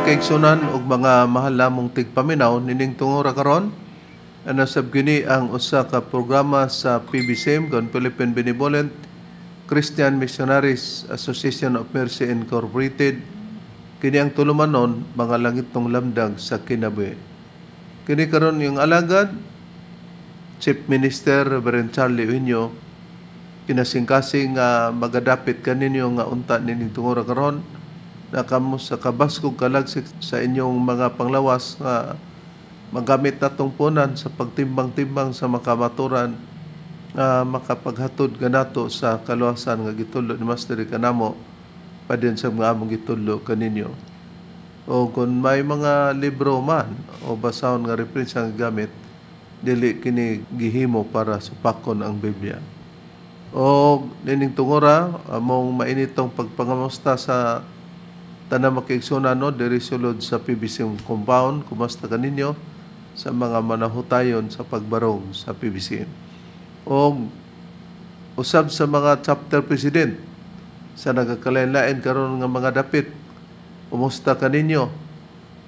Kaigsunan ug mga mahal namong tigpaminaw, nining tungura karon ana sab kini ang usa ka programa sa PBCM kon Philippine Benevolent Christian Missionaries Association of Mercy Incorporated. Kini ang tulumanon, Mga Langitnong Lamdag sa Kinabuhi. Kini karon yung alagad, Chief Minister Reverend Charlie Eugenio, kinasingkasing nga magadapit kaninyo nga unta nining tungura karon na kamo sa kabaskog kalagsik sa inyong mga panglawas nga magamit natong punan sa pagtimbang-timbang sa makamaturan nga makapaghatod kanato sa kaluwasan nga gitudlo ni Master kanamo padin sa mga among gitudlo kaninyo. O kung may mga libro man o basahon nga reference ang gamit, dili kini gihimo para supakon ang Biblia. O nining tungura, among mainitong pagpangamusta sa tanang makiigsunan, no, diri sulod sa PBC compound. Kumusta kaninyo sa mga manahutayon sa pagbarog sa PBC? O usab sa mga chapter president sa nagakalain-lain karon nga mga dapit, kumusta kaninyo?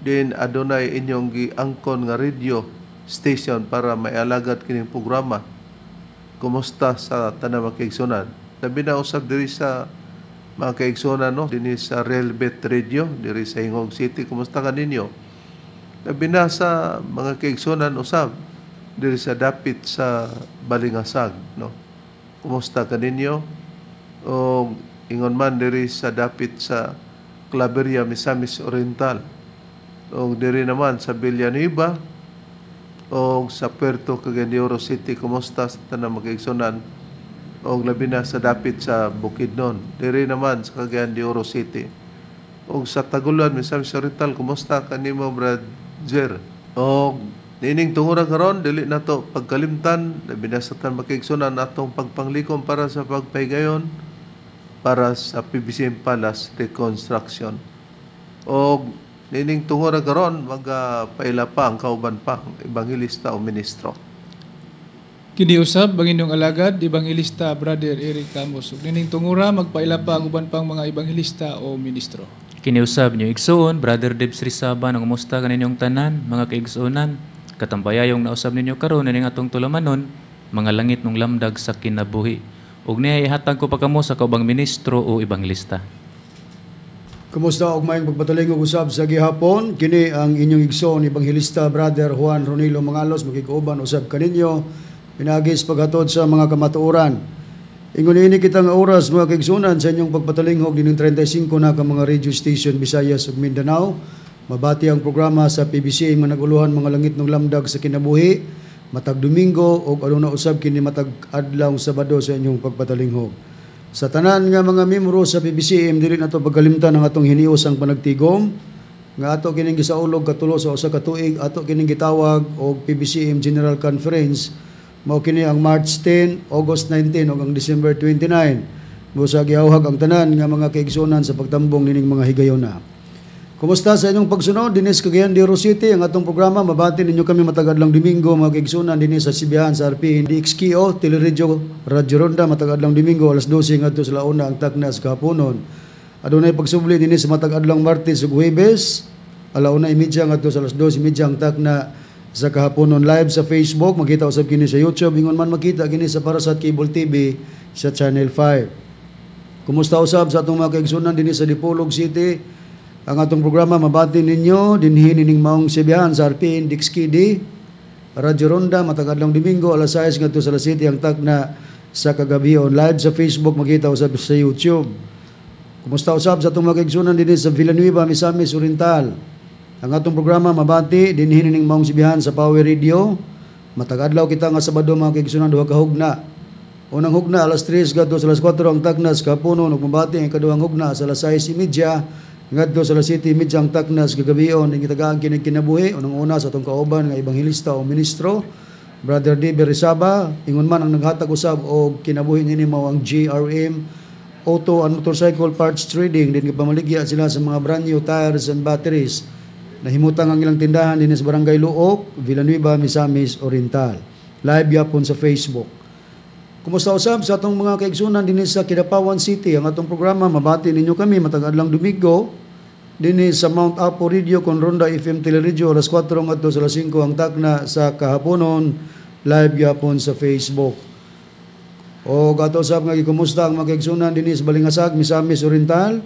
Din adunay inyong giangkon nga radio station para maialagad kining programa. Kumusta sa tanang makiigsunan? Labi na usab diri sa mga kaigsunan, no, dinhi sa Realbet Radio diri sa Gingoog City, kumusta kaninyo? Labi na sa mga kaigsunan usab diri sa dapit sa Balingasag, no, kumusta kaninyo? O ingon man diri sa dapit sa Claveria, Misamis Oriental, o diri naman sa Villanueva o sa Puerto, Cagayan de Oro City, kumusta sa tanang mga? O labi na sa dapit sa Bukidnon, diri naman sa Cagayan de Oro City o sa Taguluan, Misamis Oriental, kumusta kanimo, Brad Jer? O nining tungura karon, dili nato pagkalimtan, labi na sa tanang makiigsunan, atong pagpanglikom para sa pagpahigayon para sa PBCM Palace reconstruction. O nining tungura karon, magapaila pa ang kauban pa ebanghelista o ministro. Kini usab ang inyong alagad, Ebanghelista Brother Eric Camus. Ug nining tungura magpaila pa ang uban pang mga ebanghelista o ministro. Kiniusab niyo igsuon, Brother Debs Rizaba, nang kumusta kaninyong tanan, mga kaigsuonan. Katambayayong nausab ninyo karon ining atong tulumanon, Mga Langitnong Lamdag sa Kinabuhi. Ug niya ihatag ko pa kamo sa kaubang ministro o ebanghelista. Kumusta og maayong pagpatalingog usab sa gihapon? Kini ang inyong igsoon, Ebanghelista Brother Juan Ronilo Mangalos, makig-uban usab kaninyo pinaagi sa paghatod sa mga kamatuoran. Ingon ini kita nga oras, mga kaigsuonan, sa inyong pagpatalingog dining 35 na ka mga radio station Visayas ug Mindanao. Mabati ang programa sa PBC nga naguluhan Mga Langitnong Lamdag sa Kinabuhi matag Domingo ug aduna usab kini matag adlaw Sabado sa inyong pagpatalingog. Sa tanan nga mga membro sa PBCM, dili nato pagkalimtan ang atong hiniusang panagtigom nga ato kining gisaulog katulo sa usa ka tuig, ato kining gitawag og PBCM General Conference. Mao kini ang March 10, August 19 ug ang December 29. Busa giawhag ang tanan nga mga kaigsuonan sa pagtambong nining mga higayona. Kumusta sa inyong pagsunod dinhi sa Cagayan de Oro City? Ang atong programa mabati ninyo kami matag adlaw Domingo, mga kaigsuonan, dinhi sa Sibihan sa RPN DXKO Teleradyo Radyo Ronda matag adlaw Domingo alas 12 ngadto sa 1 ang takna sa kahaponon. Adunay pagsubli dinhi sa matag adlaw Martes ug Huwebes 1:30 ngadto sa alas 2:30 ang takna sa kahaponon, live sa Facebook, makita usab kini sa YouTube, ingon man makita kini sa Parasat Cable TV sa Channel 5. Kumusta usab sa atong mga kaigsuonan dinhi sa Dipolog City? Ang atong programa mabati ninyo dinhi nining maong sibihan sa RPN DXKD Radyo Ronda matag adlaw Domingo alas 6 ngadto sa alas 7 ang takna sa kagabion, live sa Facebook, makita usab sa YouTube. Kumusta usab sa atong mga kaigsuonan dinhi sa Villanueva, Misamis Oriental? Ang atong programa mabati dinhi nining maong sibihan sa Power Radio matag adlaw kita nga Sabado, mga kaigsuonan, duha ka hugna. Unang hugna alas 3 ngadto sa alas 4 ang takna sa kahaponon ug mabati ang ikaduhang hugna sa alas 6:30 ngadto sa alas 7:30 ang takna sa kagabion. Ning gitagaan kini kinabuhi unang-una sa atong kauban nga ebanghelista o ministro, Brother D. Berisaba. Ingon man ang naghatag usab og kinabuhi niini mao ang GRM Auto and Motorcycle Parts Trading. Din gipamaligya sila sa mga brand new tires and batteries. Nahimutang ang ilang tindahan dinhi sa Barangay Luok, Villanueva, Misamis Oriental. Live yapon sa Facebook. Kumusta usab sa atong mga kaigsunan dinhi sa Kidapawan City? Ang atong programa mabati ninyo kami matag adlaw Domingo Dinhi sa Mount Apo Radio kon Ronda FM Teleradyo alas 4 ngadto sa alas 5 ang takna sa kahaponon, live gyapon sa Facebook. O ato sab nga gikumusta ang mga kaigsunan dinhi sa Balingasag, Misamis Oriental.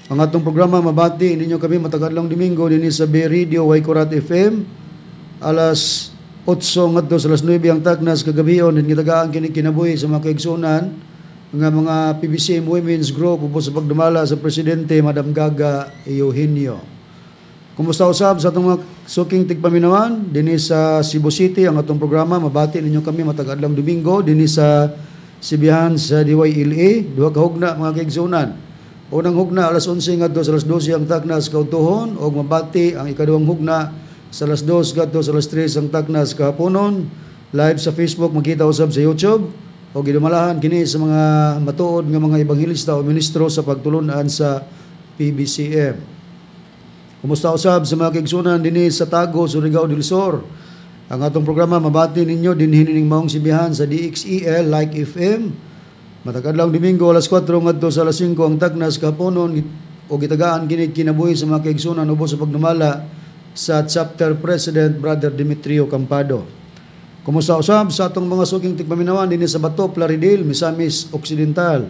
Ang atong programa mabati ninyo kami matag adlong Domingo dinhi sa B Radio Waikurat FM alas 8 ngadto sa alas 9 ang taknas kagabion. Din gitagaan kini kinabuhi sa mga kaigsunan nga mga PBCM Women's Group ubos sa pagdumala sa presidente Madam Gaga Eugenio. Kumusta usab sa atong mga suking tigpaminawan dinhi sa Cebu City? Ang atong programa mabati ninyo kami matag adlong Domingo dinhi sa Sibihan sa DYLA, duha ka hugna, mga kaigsunan. Unang hugna alas 11 ngadto sa alas 12 ang taknas kaudtohon ug mabati ang ikaduhang hugna sa alas 2 ngadto sa alas 3 ang taknas kahaponon, live sa Facebook, makita usab sa YouTube, o gidumalahan kini sa mga matuod nga mga ebanghelista o ministro sa pagtulunan sa PBCM. Kumusta usab sa mga kaigsunan dinhi sa Tago, Surigao del Sur? Ang atong programa mabati ninyo dinhi nining maong sibihan sa DXEL Like FM. Matag adlaw Domingo alas 4 ngadto sa alas 5 ang tagnas kahaponon o gitagaan kini kinabuhi sa mga kaigsunan ubos sa pagdumala sa chapter president Brother Demetrio Campado. Kumusta usab sa atong mga suking tigpaminawan dinhi sa Bato, Plaridel, Misamis Occidental?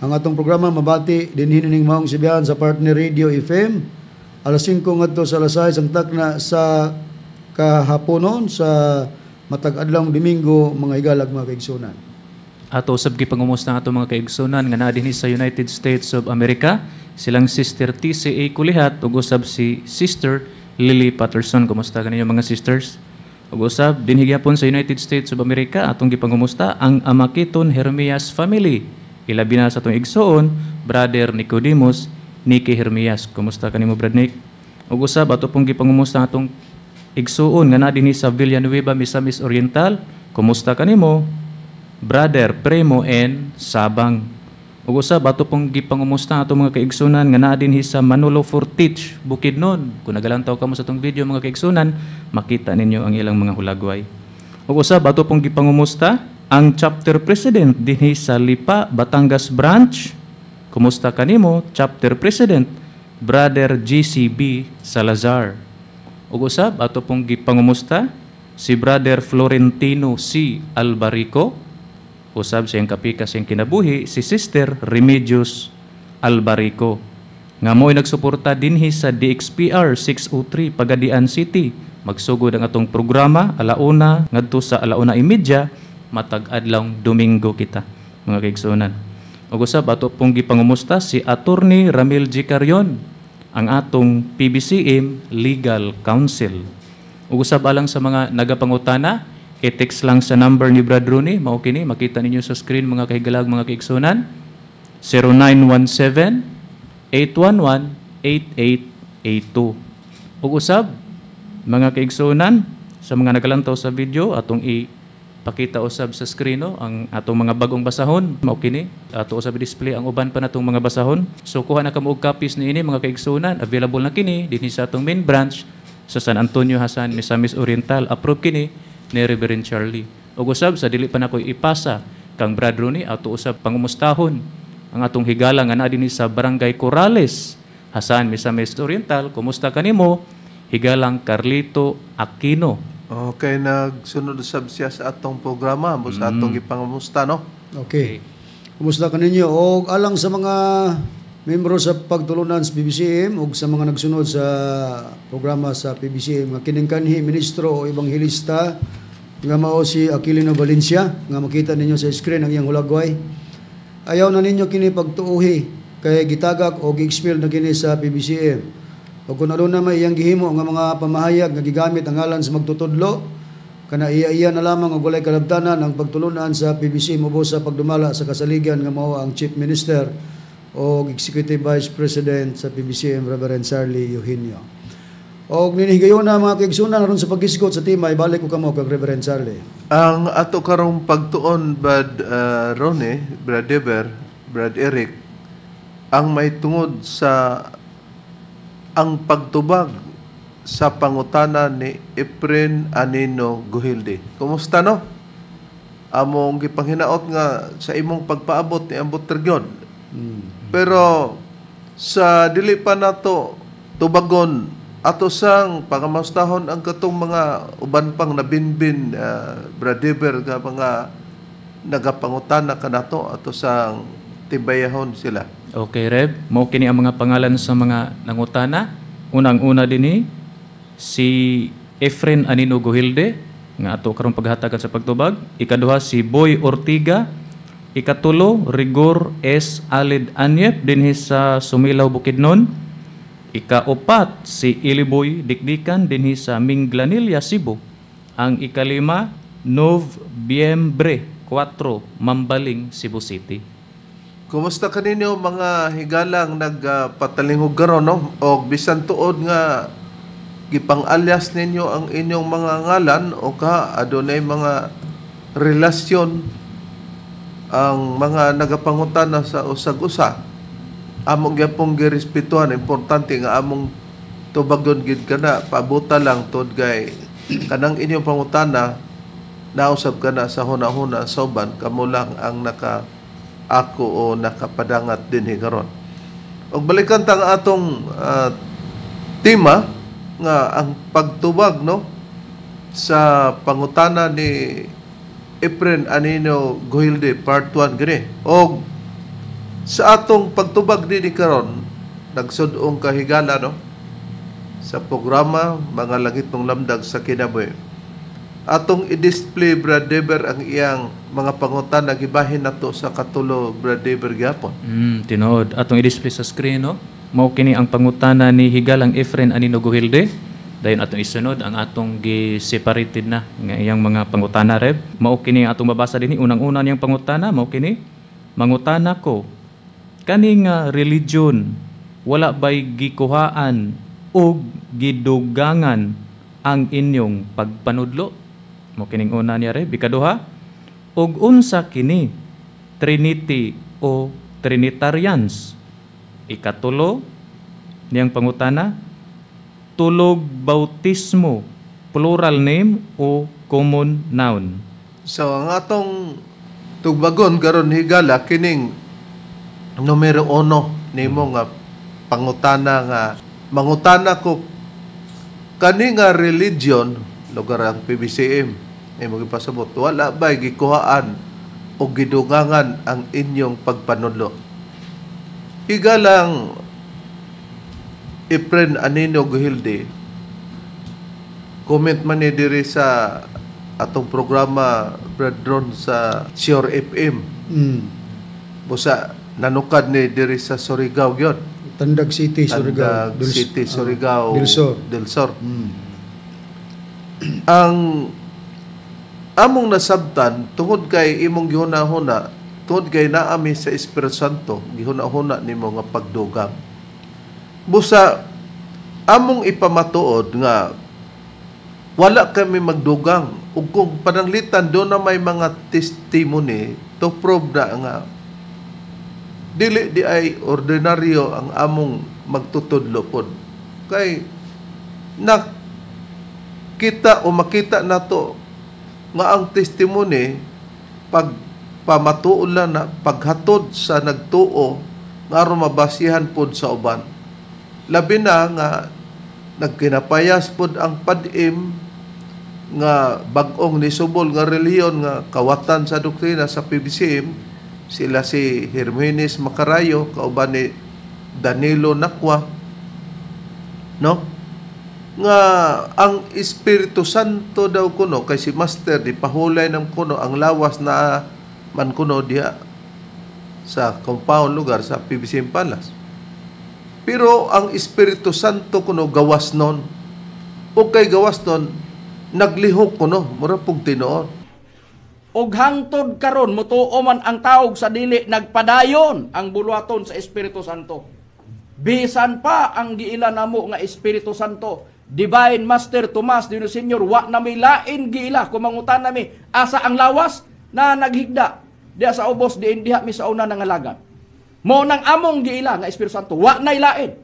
Ang atong programa mabati dinhi nining maong sibihan sa Partner Radio FM alas 5 ngadto sa alas 6 ang takna sa kahaponon sa matag adlawng Domingo, mga higalag mga kaigsunan. Ato usab gipangumusta ang atong mga kaigsunan nga naa dinhi sa United States of America, silang Sister TCA Kulihat ug usab si Sister Lily Patterson. Kumusta kaninyo, mga sisters? Ug usab dinhi gyapon sa United States of America, atong gipangumusta ang Amakiton Hermias family. Ilabi na sa atong igsuon, Brother Nicodemus Nicky Hermias. Kumusta kanimo, Brad Nick? Ug usab ato pong gipangumusta ang atong igsuon nga naa dinhi sa Villanueva, Misamis Oriental. Kumusta kanimo, Brother Premo N. Sabang? Ug usab ato pong gipangumusta ang atong mga kaigsunan nga naa dinhi sa Manolo Fortich, Bukidnon. Kung nagalantaw kamo sa atong video, mga kaigsunan, makita ninyo ang ilang mga hulagway. Ug usab ato pong gipangumusta ang chapter president dinhi sa Lipa, Batangas Branch. Kumusta kanimo, chapter president Brother GCB Salazar? Ug usab ato pong gipangumusta si Brother Florentino C. Albarico, usab siyang kapikas siyang kinabuhi si Sister Remedios Albarico nga mo'y nagsuporta dinhi sa DXPR 603 Pagadian City. Magsugod ang atong programa 1:00 ngadto sa 1:30 matag adlawng Domingo kita, mga kaigsuonan. Ug usab ato pong gipangumusta si Attorney Ramil G. Carion, ang atong PBCM Legal Counsel. Ug usab alang sa mga nagapangutana, i-text lang sa number ni Brad Rooney, mao kini, makita ninyo sa screen, mga kahigalag, mga kaigsunan, 0917 811 8882. Ug usab mga kaigsunan, sa mga nagalantaw sa video, atong ipakita usab sa screen, no, ang atong mga bagong basahon, mao kini. Ato usab i-display ang uban pa natong mga basahon. So kuha na kamo og copies niini, mga kaigsunan, available na kini dinhi sa atong main branch sa San Antonio, Jasaan, Misamis Oriental. Approve kini ni Reverend Charlie. Ug usab sa dili pa nako ipasa kang Brad Rooney, ato usab pangumustahon ang atong higala nga naa dinhi sa Barangay Corrales, Jasaan, Misamis Oriental. Kumusta kanimo, higalang Carlito Aquino? Okay, nagsunod usab siya sa atong programa, mo sa atong gipangamusta, no? Okay. Kumusta kaninyo? Og alang sa mga membro sa pagtulunan sa PBCM ug sa mga nagsunod sa programa sa PBCM nga kining kanhi ministro o ebanghelista nga mao si Aquilino Valencia nga makita ninyo sa screen ang iyang hulagway. Ayaw na ninyo kini pagtuuhi kay gitagak o gi-expel na kini sa PBCM. O kung ano na may iyang gihimo nga mga pamahayag nga gigamit ang ngalan sa magtutudlo, kana iya-iya na lamang og walay kalabtanan ang pagtulunan sa PBCM ubos sa pagdumala sa kasaligan nga mao ang Chief Minister o Executive Vice President sa PBCM, Reverend Charlie Eugenio. Og ninihigayon na, mga kaigsunan, aron sa paghisgot sa tema, ibalik ko kamo kag Reverend Charlie. Ang ato karong pagtuon, Brad Ronnie, Brad Eber, Brad Eric, ang may tungod sa ang pagtubag sa pangutana ni Efren Anino Guhilde. Kumusta, no? Among gipanghinaot nga sa imong pagpaabot ni ambot gyud. Pero Sa dili pa nato tubagon, ato sang pangamustahon ang katong mga uban pang nabinbin, brother, nga mga nagapangutana kanato, ato sang timbayahon sila. Okay, Reb. Mao kini ang mga pangalan sa mga nangutana. Unang-una dinhi si Efren Anino Gohilde nga ato karon paghatagan sa pagtubag. Ikaduha si Boy Ortiga. Ikatulo Rigor S. Alid Anyep dinhi sa Sumilaw, Bukidnon. Ikaupat si Iliboy Dikdikan dinhi sa Minglanilla, Cebu. Ang ikalima Nobyembre 4, Mambaling, Cebu City. Kumusta kaninyo mga higalang nagpatalingog karon, no? Og bisan tuod nga gipang-alias ninyo ang inyong mga ngalan o ka adunay mga relasyon ang mga nagapangutana sa usag-usa, among gyapong girespetuhan. Importante nga among tubagon gid kana, pabuta lang tuod kay kanang inyong pangutana nausab kana sa huna-huna sa uban, kamo lang ang naka ako o nakapadangat dinhi karon. Og balikan ta ang atong tema nga ang pagtubag, no, sa pangutana ni Efren Anino Gohilde part 1 gani. Og sa atong pagtubag dinhi karon, nagsud-ong kahigala, no, sa programa Mga Langit ng Lamdag sa Kinabuhi. Atong i-display, Brad Dever, ang iyang mga pangutana, gibahin nato sa katulo, Brad Dever, gyapon. Tinuod. Atong i-display sa screen, no? Mao kini ang pangutana ni Higalang Efren Anino Gohilde. Dayon atong isunod ang atong gi-separated na nga iyang mga pangutana, Reb. Mao kini ang atong mabasa dinhi. Unang-una niyang pangutana, mao kini: "Mangutana ko, kani nga religion wala bay gikuhaan og gidugangan ang inyong pagpanudlo?" Mao kining una niya, Reb. Ikaduha, "Og unsa kini Trinity o Trinitarians?" Ikatulo niyang pangutana, "Tulog bautismo, plural name o common noun?" So ang atong tugbagon karon, higala, kining numero 1 nimo nga pangutana nga "Mangutana ko, kani nga religion," lugar ang PBCM, imo gipasabot, "wala ba gikuhaan o gidugangan ang inyong pagpanudlo?" Higalang Efren Anino Guhilde, comment man ni diri sa atong programa, Brad Ron, sa Sure FM. Busa nanukad ni diri sa Surigao gyud. Tandag City, Surigao. Tandag City, Surigao. Del Sur. Del Sur. Ang among nasabtan, tungod kay imong gihuna-huna, tungod kay naami sa Espiritu Santo, gihuna-huna nimo nga pagdugang. Busa among ipamatuod nga wala kami magdugang, ug kung pananglitan do na may mga testimony to prove na nga dili di ay ordinaryo ang among magtutudlo pod, kay na kita o makita nato nga ang testimony pag pamatuod lang na paghatod sa nagtuo nga aron mabasihan pod sa uban, labi na nga nagkinapayas pod ang PADM nga bag-ong nisubol nga relihiyon nga kawatan sa doktrina sa PBCM, sila si Hermogenes Macarayo kauban ni Danilo Nakwa, no, nga ang Espiritu Santo daw kuno, kay si Master di pahulay ng kuno ang lawas na man kuno diha sa compound lugar sa PBCM Palace, pero ang Espiritu Santo kuno gawas nun, o kay gawas nun naglihok kuno, mura pug tinuod. Og hangtod karon mutuo man ang taog sa dili, nagpadayon ang buluhaton sa Espiritu Santo. Bisan pa ang giila namo nga Espiritu Santo, Divine Master Tomas Dino Senior, wa na may lain giila. Kung mangutan nami asa ang lawas na naghigda diha sa ubos, diin diha mi sa una nangalagan. Mo nang among giila nga Espiritu Santo, wa nay lain.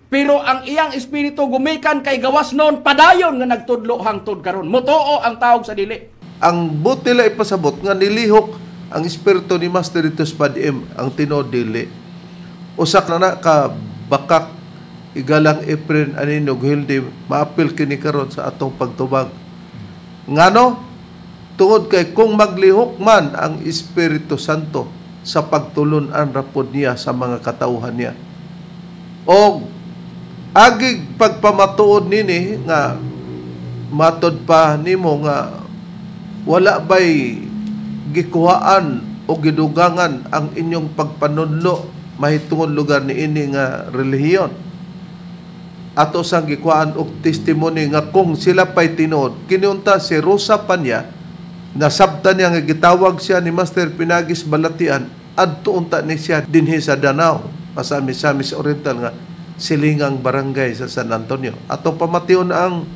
Pero ang iyang espiritu gumikan kay gawas noon, padayon nga nagtudlo hangtod karon. Mutuo ang taog sa dili. Ang buti la ipasabot nga nilihok ang espiritu ni Master dito sa PADM, ang tinuod dili. Usa na na ka bakak, igalang Efren Anino Hilde, maapil kini karon sa atong pagtubag. Ngano? Tungod kay kung maglihok man ang Espiritu Santo sa pagtulun-an rapod niya sa mga katawhan niya. Og agig pagpamatuod nini nga matod pa nimo nga wala bay gikuhaan o gidugangan ang inyong pagpanudlo mahitungod lugar ni ini nga relihiyon. Ato sang gikuhaan og testimony nga kung sila pa'y tinuod, kiniunta si Rosa Panya, nasabtan niya nga gitawag siya ni Master Pinagis Balatian, adto unta ni siya dinhi sa Danao, sa Misamis Oriental nga silingang barangay sa San Antonio. Atong pamation ang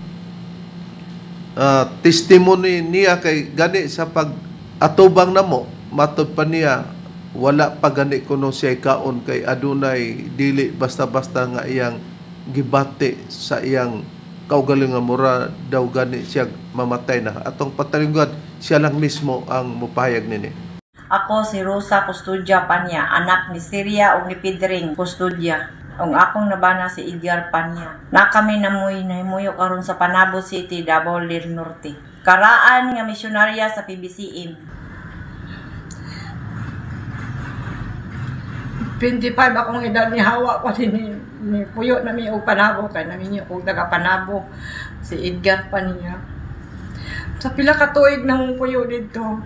testimony niya kay gani sa pag atubang namo, matod pa niya wala pa gani kuno siya kaon kay adunay dili basta-basta nga iyang gibati sa iyang kaugaling nga mura daw gani siya mamatay na. Atong patalinggan, siya lang mismo ang mupahayag nini. Ako si Rosa Custodia Panya, anak ni Siria ug ni Pedring Custodia. Ang akong nabana si Edgar Panya. Na kami namoy nahimuyo karon sa Panabo City, Davao del Norte. Karaan nga misyonarya sa PBCM. 25 akong edad ni hawa ko din ni puyo na mi og Panabo kay naminyo og taga Panabo si Edgar Panya. Sa pila ka tuig nang puyo didto.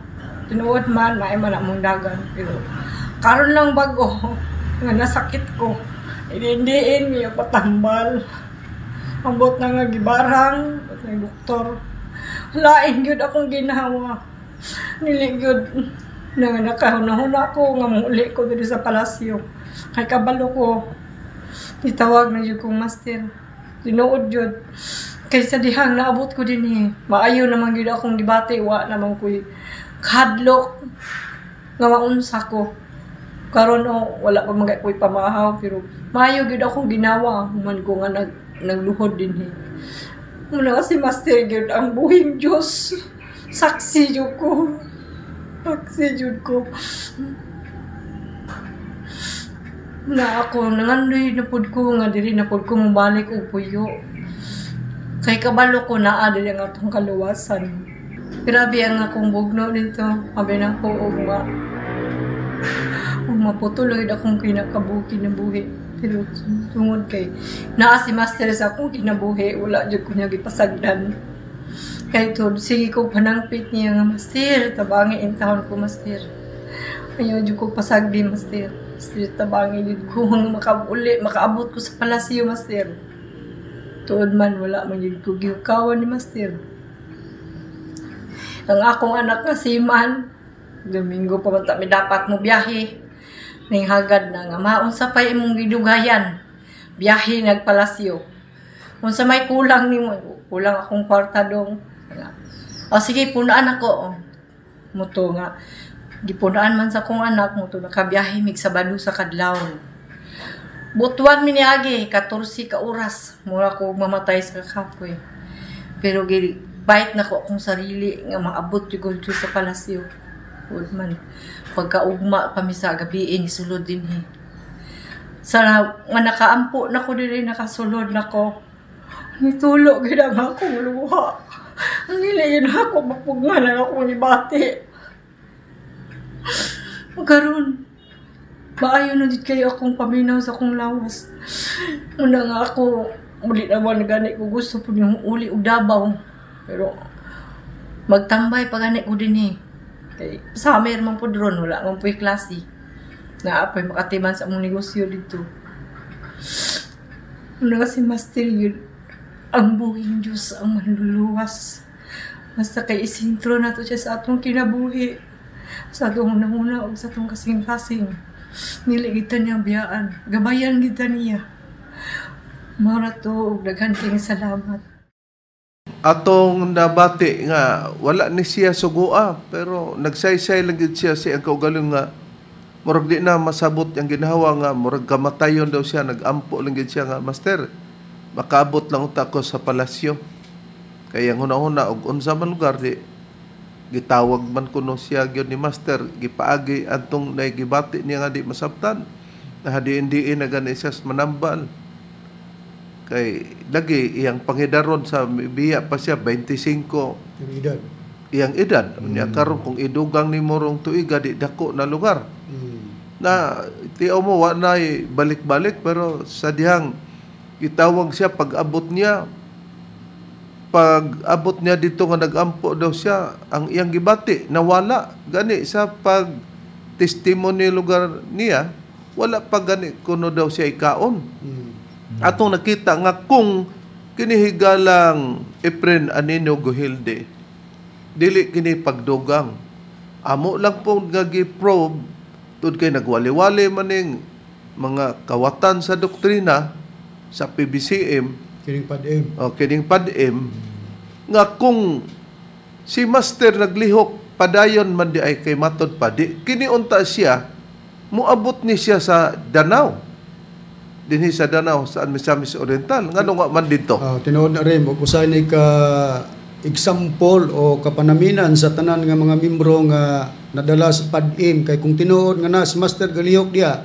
Tinuod man maay man among dagan pero karon lang bag-o nga nasakit ko. Idindiin mi patambal. Ambot na nga gibarang sa doktor. Lain gyud akong ginawa. Nili gyud na nga nakahuna-huna ko nga muli ko diri sa palasyo. Kay kabalo ko gitawag na jud kong master. Tinuod jud. Kay sa dihang naabot ko dinhi, maayo naman gyud akong gibati, wa naman ko'y kahadlok nga maunsa ko. Karon oh, wala pa man ko'y pamahaw pero maayo gyud akong ginawa human ko nga nagluhod dinhi. Muna kasi master gyud ang buhing Dios. Saksi jud ko. Saksi jud ko. Na ako nangandoy na pud ko nga diri na pud ko mobalik og puyo. Kay kabalo ko naa diri ang atong kaluwasan. Grabe ang akong bugno nito. Abi na ko og maputol akong kinakabuhi na buhi. Pero tungod kay naa si master sa akong kinabuhi, wala jud ko niya gipasagdan. Kay tod sige ko panangpit niya nga master, tabangi in taon ko master. Ayaw jud ko pasagdi master. Master tabangi jud ko nga makauli, makaabot ko sa palasyo master. Tuod man wala man jud ko gihukawan ni master. Ang akong anak nga si Man, Domingo pa man ta mi dapat mo biyahe. Ning hagad na nga maunsa pay imong gidugayan. Biyahe nagpalasyo. Unsa may kulang nimo? Kulang akong kwarta dong. O sige, punaan ako. Muto nga gipunaan man sa akong anak, muto nakabiyahe mig Sabado sa kadlawon. Butuan mi niagi 14 ka oras, mura ko mamatay sa kakapoy. Pero bait na ko akong sarili nga maabot jud ko sa palasyo. Ud man pagkaugma pa mi sa gabi ni sulod dinhi. Sa nga nakaampo na ko diri, nakasulod na ko. Nitulo gid ang akong luha. Ang hilayin ako, mapugma na akong ibati. Karon, maayo na dito kayo akong paminaw sa akong lawas. Una nga ako, muli naman gani ko gusto po niyong uli og Davao. Pero magtambay pa gani ko din eh. Kay summer man po dron, wala man po'y klase. Naapoy makatiman sa among negosyo dito. Una kasi master yun, ang buhing Diyos ang manluluwas. Basta kay isintro na to siya sa atong kinabuhi. Sa atong hunahuna o sa atong kasing-kasing. Nili kita niya biyaan. Gabayan kita niya. Mara to, og daghan kayong salamat. Atong nabati nga wala ni siya sugua pero nagsaysay lang gid siya sa iyang kaugalingon nga murag di na masabot ang ginhawa nga murag kamatayon daw siya, nagampo lang gid siya nga master makaabot lang unta ko sa palasyo. Kaya ang hunahuna og unsa man lugar di gitawag man kuno siya gyud ni master, gipaagi antong naigibati niya nga di masabtan. Nahadiin-diin na gani siya sa Manambal. Kay lagi iyang pangidaron sa biya pa siya 25 Yung edad. Iyang edad. Unya karon kung idugang nimo rong tuiga, di dako na lugar. Na tiaw mo wa na balik-balik, pero sa dihang gitawag siya, pag-abot niya dito nga nagampo daw siya, ang iyang gibati nawala. Gani sa pag testimony lugar niya, wala pa gani kuno daw siya ikaon. Atong nakita nga kung kinihigalang Efren Anino Gujilde, dili kini pagdugang, amo lang po nga gi-probe tud kay nagwali-wali maning mga kawatan sa doktrina sa PBCM. Kining PADM. O kining PADM, nga kung si Master naglihok padayon man di ay kay matod pa di kini unta siya moabot ni siya sa Danao, dinhi sa Danao sa Misamis Oriental. Ngano nga man didto? Ah, tinuod na rin, ug usay ni ka example o kapanaminan sa tanan nga mga membro nga nadala sa PADM, kay kung tinuod nga na si Master galihok diya,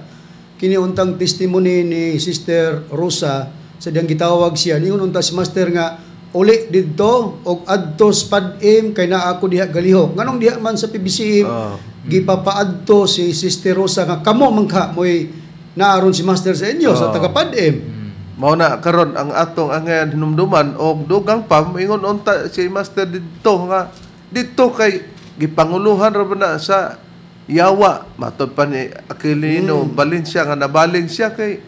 kini untang testimony ni Sister Rosa sa diyang gitawag siya, ningon unta si Master nga uli didto og adto sa PADM kay naa ako diha galihok. Nganong diha man sa PBCM gipapaadto si Sister Rosa nga kamo man ka mo'y naaron si Master sa inyo sa taga PADM? Mao na karon ang atong angayan hinumduman, og dugang pa ingon unta si Master didto nga didto kay gipanguluhan ra ba na sa yawa, matod pa ni Aquilino Valencia nga nabaling siya kay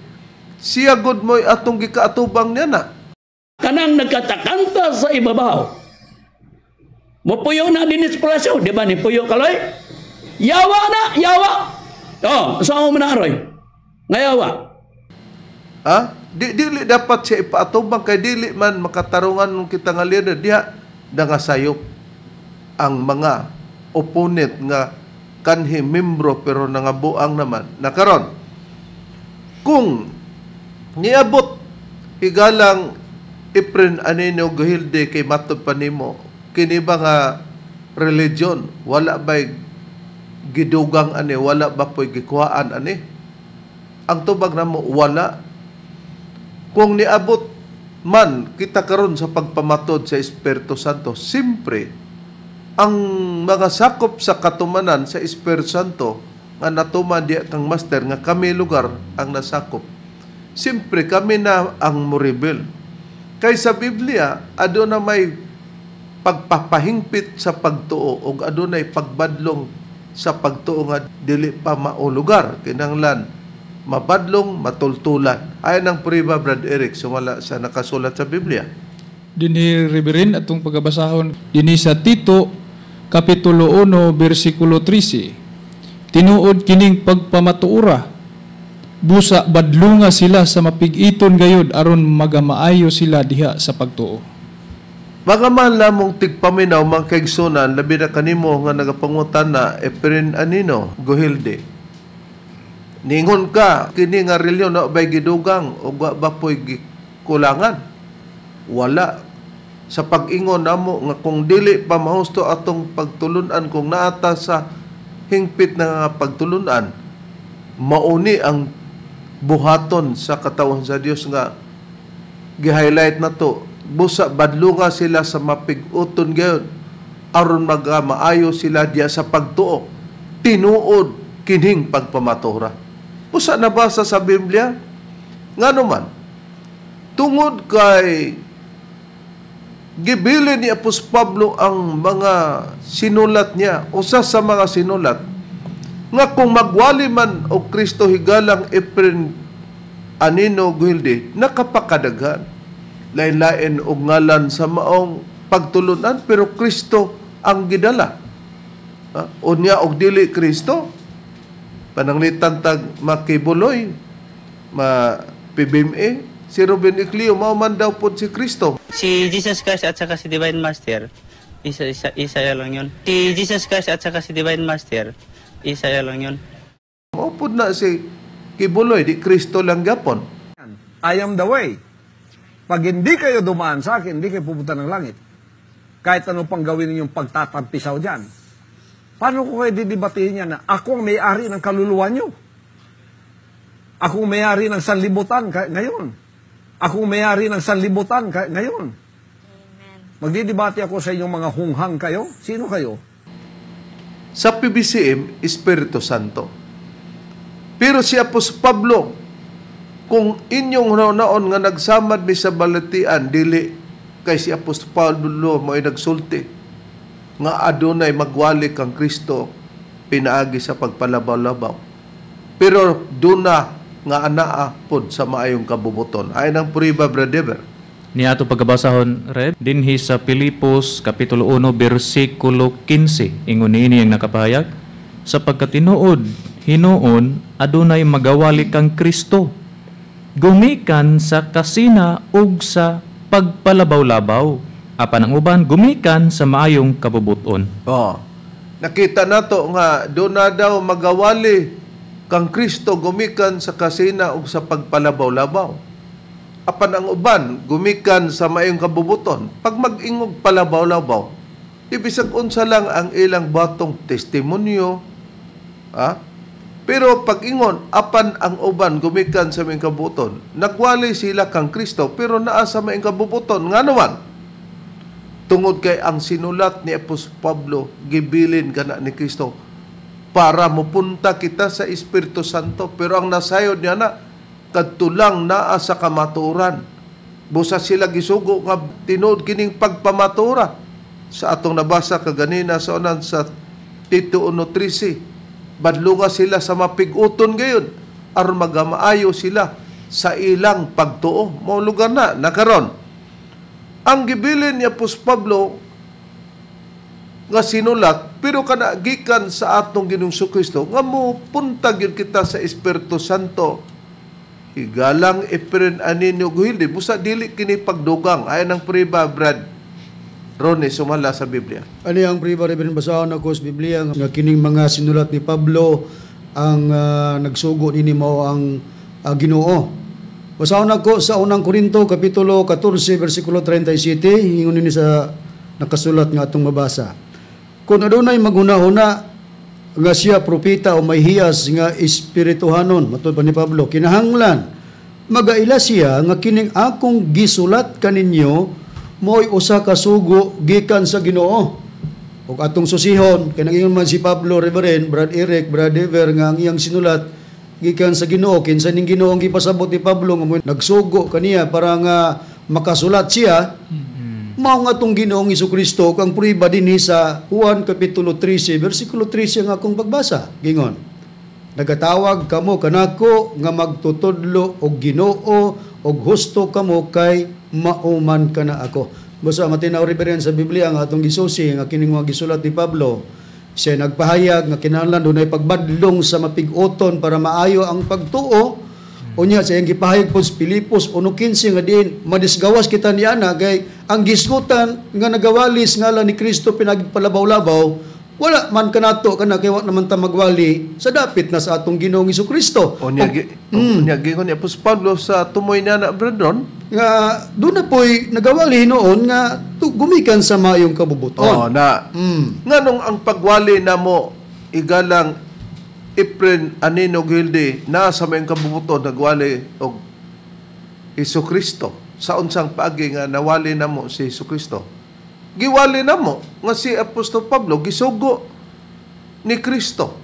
siya gud mo'y atong gikaatubang niya na. Kanang nagkatakanta sa ibabaw. Mupuyo na din sa, di ba ni puyo kaloy? Yawa na, yawa. Oh, saan mo na aroy? Nga yawa. Ha? Di dili dapat siya ipaatubang kay dili man makatarungan nung kita nga leader diha, nangasayop ang mga opponent nga kanhi membro pero nangabuang naman. Nakaron kung niabot higalang Efren Anino Gujilde kay matod pa nimo kini ba nga religion, wala ba'y gidugang ani, wala ba po'y gikuhaan ani? Ang tubag namo, wala. Kung niabot man kita karon sa pagpamatod sa Espiritu Santo, simpre ang mga sakop sa katumanan sa Espiritu Santo nga natuman diya kang Master, nga kami lugar ang nasakop, simpre kami na ang moribel. Kay sa Biblia aduna may pagpapahingpit sa pagtuo ug adunay pagbadlong sa pagtuo nga dili pa maulugar, kinahanglan mabadlong, matultulan. Ayon ang prueba, Brad Eric, sumala sa nakasulat sa Biblia. Dinhi, Reverend, atong pagabasahon dinhi sa Tito kapitulo 1 bersikulo 13. Tinuod kining pagpamatuora. Busa badlunga sila sa mapig-iton gayud aron magamaayo sila diha sa pagtuo. Mga mahal namong tigpaminaw, mga kaigsunan, labi na kanimo nga nagapangutan na Efren Anino Gujilde. Ningon ka, kini nga reliyon na ba'y gidugang o wa ba po'y gikulangan? Wala. Sa pag-ingon namo nga kung dili pa mahusto atong pagtulunan, kung naata sa hingpit na nga pagtulunan, mauni ang buhaton sa katawan sa Dios nga gi-highlight na to. Busa badlunga sila sa mapig-uton gayon aron magamaayo sila diya sa pagtuo. Tinuod kining pagpamatura. Usa nabasa sa Biblia ngano man tungod kay gibili ni Apostol Pablo ang mga sinulat niya, usa sa mga sinulat nga kung magwali man og Kristo higalang Efren Anino Gujilde, nakapakadaghan, lain-lain og ngalan sa maong pagtulunan pero Kristo ang gidala. Ha? Unya og dili Kristo, pananglitan tag makibuloy, ma PBMA, si Ruben Ecleo mao man daw pod si Kristo. Si Jesus Christ at saka si Divine Master, isa, isa, isa lang yun. Si Jesus Christ at saka si Divine Master, isa lang yun. Mao pod na si Kibuloy, di Kristo lang gapon. I am the way. Pag hindi kayo dumaan sa akin, hindi kayo pupunta ng langit. Kahit ano pang gawin ninyong pagtatampisaw dyan. Paano ko kayo didebatehin yan na ako ang may-ari ng kaluluwa nyo? Akong may-ari ng sanlibutan ngayon. Akong may-ari ng sanlibutan ngayon. Magdidebate ako sa inyong mga hunghang kayo. Sino kayo? Sa PBCM, Espiritu Santo. Pero si Apostol Pablo, kung inyong hunaon nga nagsamad mi sa balatian, dili kay si Apostol Pablo mo'y nagsulti nga adunay magwali kang Kristo pinaagi sa pagpalabaw-labaw. Pero duna nga anaa pod sa maayong kabubuton. Ay nang puriba, brother. Ni ato pagkabasahon, Reb, dinhi sa Pilipos kapitulo 1 bersikulo 15, ingon niini ang nakapahayag, sapagkat tinuod hinuon adunay magawali kang Kristo gumikan sa kasina ug sa pagpalabaw-labaw, apan ang uban gumikan sa maayong kabubuton. Oh. Nakita nato nga doon na daw magawali kang Kristo gumikan sa kasina ug sa pagpalabaw-labaw. Apan ang uban gumikan sa maayong kabubuton. Pag mag-ingog palabaw-labaw, ibisag unsa lang ang ilang batong testimonyo, ha? Pero pag ingon, apan ang uban gumikan sa maayong kabubuton, nagwali sila kang Kristo pero naa sa maayong kabubuton. Nga naman, tungod kay ang sinulat ni Apostol Pablo gibilin kana ni Kristo para mupunta kita sa Espiritu Santo, pero ang nasayod niya na kadto lang naa sa kamatuoran. Busa sila gisugo nga tinuod kining pagpamatura sa atong nabasa kaganina sa unan sa Tito 1:13. Badlunga sila sa mapig-uton gayon aron magamaayo sila sa ilang pagtuo. Mao lugar na nakaron. Ang gibilin ni Apostol Pablo nga sinulat, pero kana gikan sa atong Ginoong Kristo nga mopunta gyud kita sa Espiritu Santo. Igalang Efren Anino Guhilde, busa dili kini pagdugang. Ayon ang priba, Brad Ronnie, sumala sa Biblia. Ano ang priba, Reverend, basahon ako sa Biblia nga kining mga sinulat ni Pablo ang nagsugo nini mao ang Ginoo. Basahon ako sa unang Korinto kapitulo 14 bersikulo 37, ingon nini sa nakasulat nga atong mabasa. Kung adunay maghunahuna nga siya propeta o may hiyas nga espirituhanon, matud pa ni Pablo, kinahanglan magaila siya nga kining akong gisulat kaninyo mo'y usa ka sugo gikan sa Ginoo. Ug atong susihon kay nagingon man si Pablo, Reverend, Brad Eric, Brad Ever, nga ang iyang sinulat gikan sa Ginoo. Kinsa ning Ginoo ang gipasabot ni Pablo nga mo'y nagsugo kaniya para nga makasulat siya? Mao nga atong Ginoong Hesukristo kang prueba dinhi sa Juan kapitulo 13 bersikulo 13 ang akong pagbasa. Gingon, nagatawag kamo kanako nga magtutudlo og Ginoo og husto kamo kay mauman kana ako. Basta matinaw, Reverend, sa Biblia ang atong gisusi nga kining mga gisulat ni Pablo, siya nagpahayag nga kinahanglan dunay pagbadlong sa mapig-uton para maayo ang pagtuo. Unya sa iyang gipahayag po sa Pilipos 1:15 nga diin madisgawas kita niana kay ang gisgutan nga nagawalis ngalan ni Kristo pinagpalabaw-labaw, wala man kanato kana kay wa naman ta magwali sa dapit na sa atong Ginoong Hesukristo. Unya gingon ni Apostol Pablo sa tumoy niya na, Brandon, nga doon na po'y nagawali noon nga gumikan sa maayong kabubuton. Oh, na. Nganong ang pagwali namo igalang Efren Anino Gilde na sa maayong kabubuton nagwali og Hesukristo, sa unsang paagi nga nawali namo si Hesukristo? Giwali namo nga si Apostol Pablo gisugo ni Kristo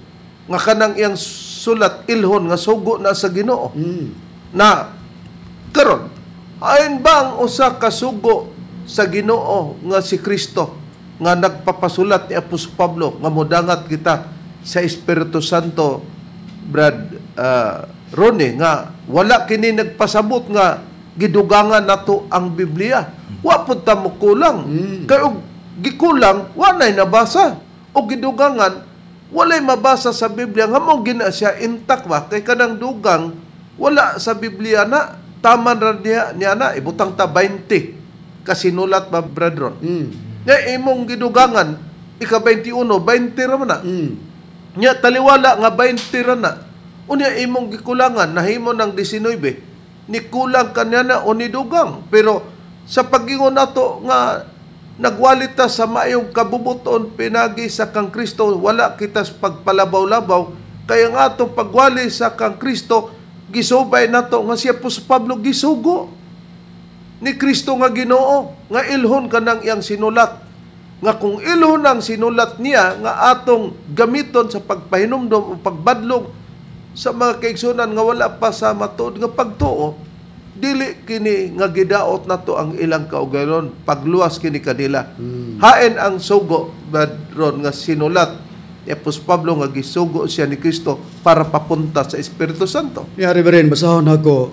nga kanang iyang sulat ilhon nga sugo na sa Ginoo. Na karon ayon ba ang usa ka sugo sa Ginoo nga si Kristo nga nagpapasulat ni Apostol Pablo nga modangat kita sa Espiritu Santo, Brad Ronnie, nga wala kini nagpasabot nga gidugangan nato ang Biblia. Wa pud ta mokulang. Kay og gikulang, wa nay nabasa. O gidugangan, walay mabasa sa Biblia nga mo gina siya intact ba kay kanang dugang wala sa Biblia na taman ra niya na ibutang ta 20 kasinulat ba, Brad Ron? Nya imong gidugangan ika 21, 20 ra man na. Nya taliwala nga 20 ra na. Unya imong gikulangan nahimo ng 19, ni kulang kanya na o ni dugang. Pero sa pag-ingon nato nga nagwalita sa maayong kabubuton pinagi sa kang Kristo, wala kita sa pagpalabaw-labaw. Kaya nga atong pagwali sa kang Kristo Gisubay nato nga si Apostol Pablo gisugo ni Kristo nga Ginoo nga ilhon kanang iyang sinulat, nga kung ilhon ang sinulat niya nga atong gamiton sa pagpahinumdom o pagbadlong sa mga kaigsunan nga wala pa sa matuod nga pagtuo, dili kini nga gidaot nato ang ilang kaugalingon, pagluwas kini kanila. Hain ang sugo ron nga sinulat ni Apostol Pablo nga gisugo siya ni Kristo para papunta sa Espiritu Santo. Ya, Reverend, basahon ako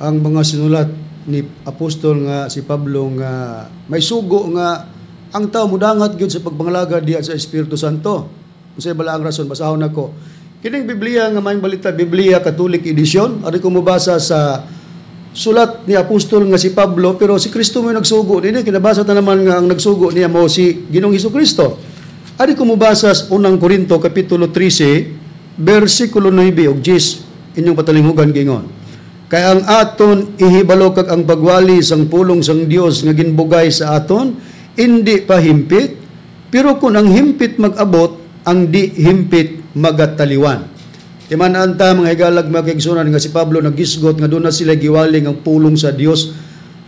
ang mga sinulat ni Apostol nga si Pablo nga may sugo nga ang tao mudangat gyud sa pagpangalagad diha sa Espiritu Santo. Unsay bala ang rason? Basahon ako. Kining Biblia nga maayong balita, Biblia Catholic Edition, ari ko mobasa sa sulat ni Apostol nga si Pablo, pero si Kristo mo nagsugo dinhi, kinabasa ta naman nga ang nagsugo niya mo si Ginoong Hesukristo. Ari ko mobasa sa unang Korinto kapitulo 13 bersikulo 9 ug 10, inyong patalinghugan gingon. Kay ang aton ihibalo kag ang pagwali sang pulong sang Dios nga ginbugay sa aton indi pa himpit, pero kung ang himpit mag-abot, ang di himpit magataliwan. Timan-an ta mga higalag mga kaigsunan nga si Pablo nagisgot nga doon na sila giwaling ang pulong sa Dios.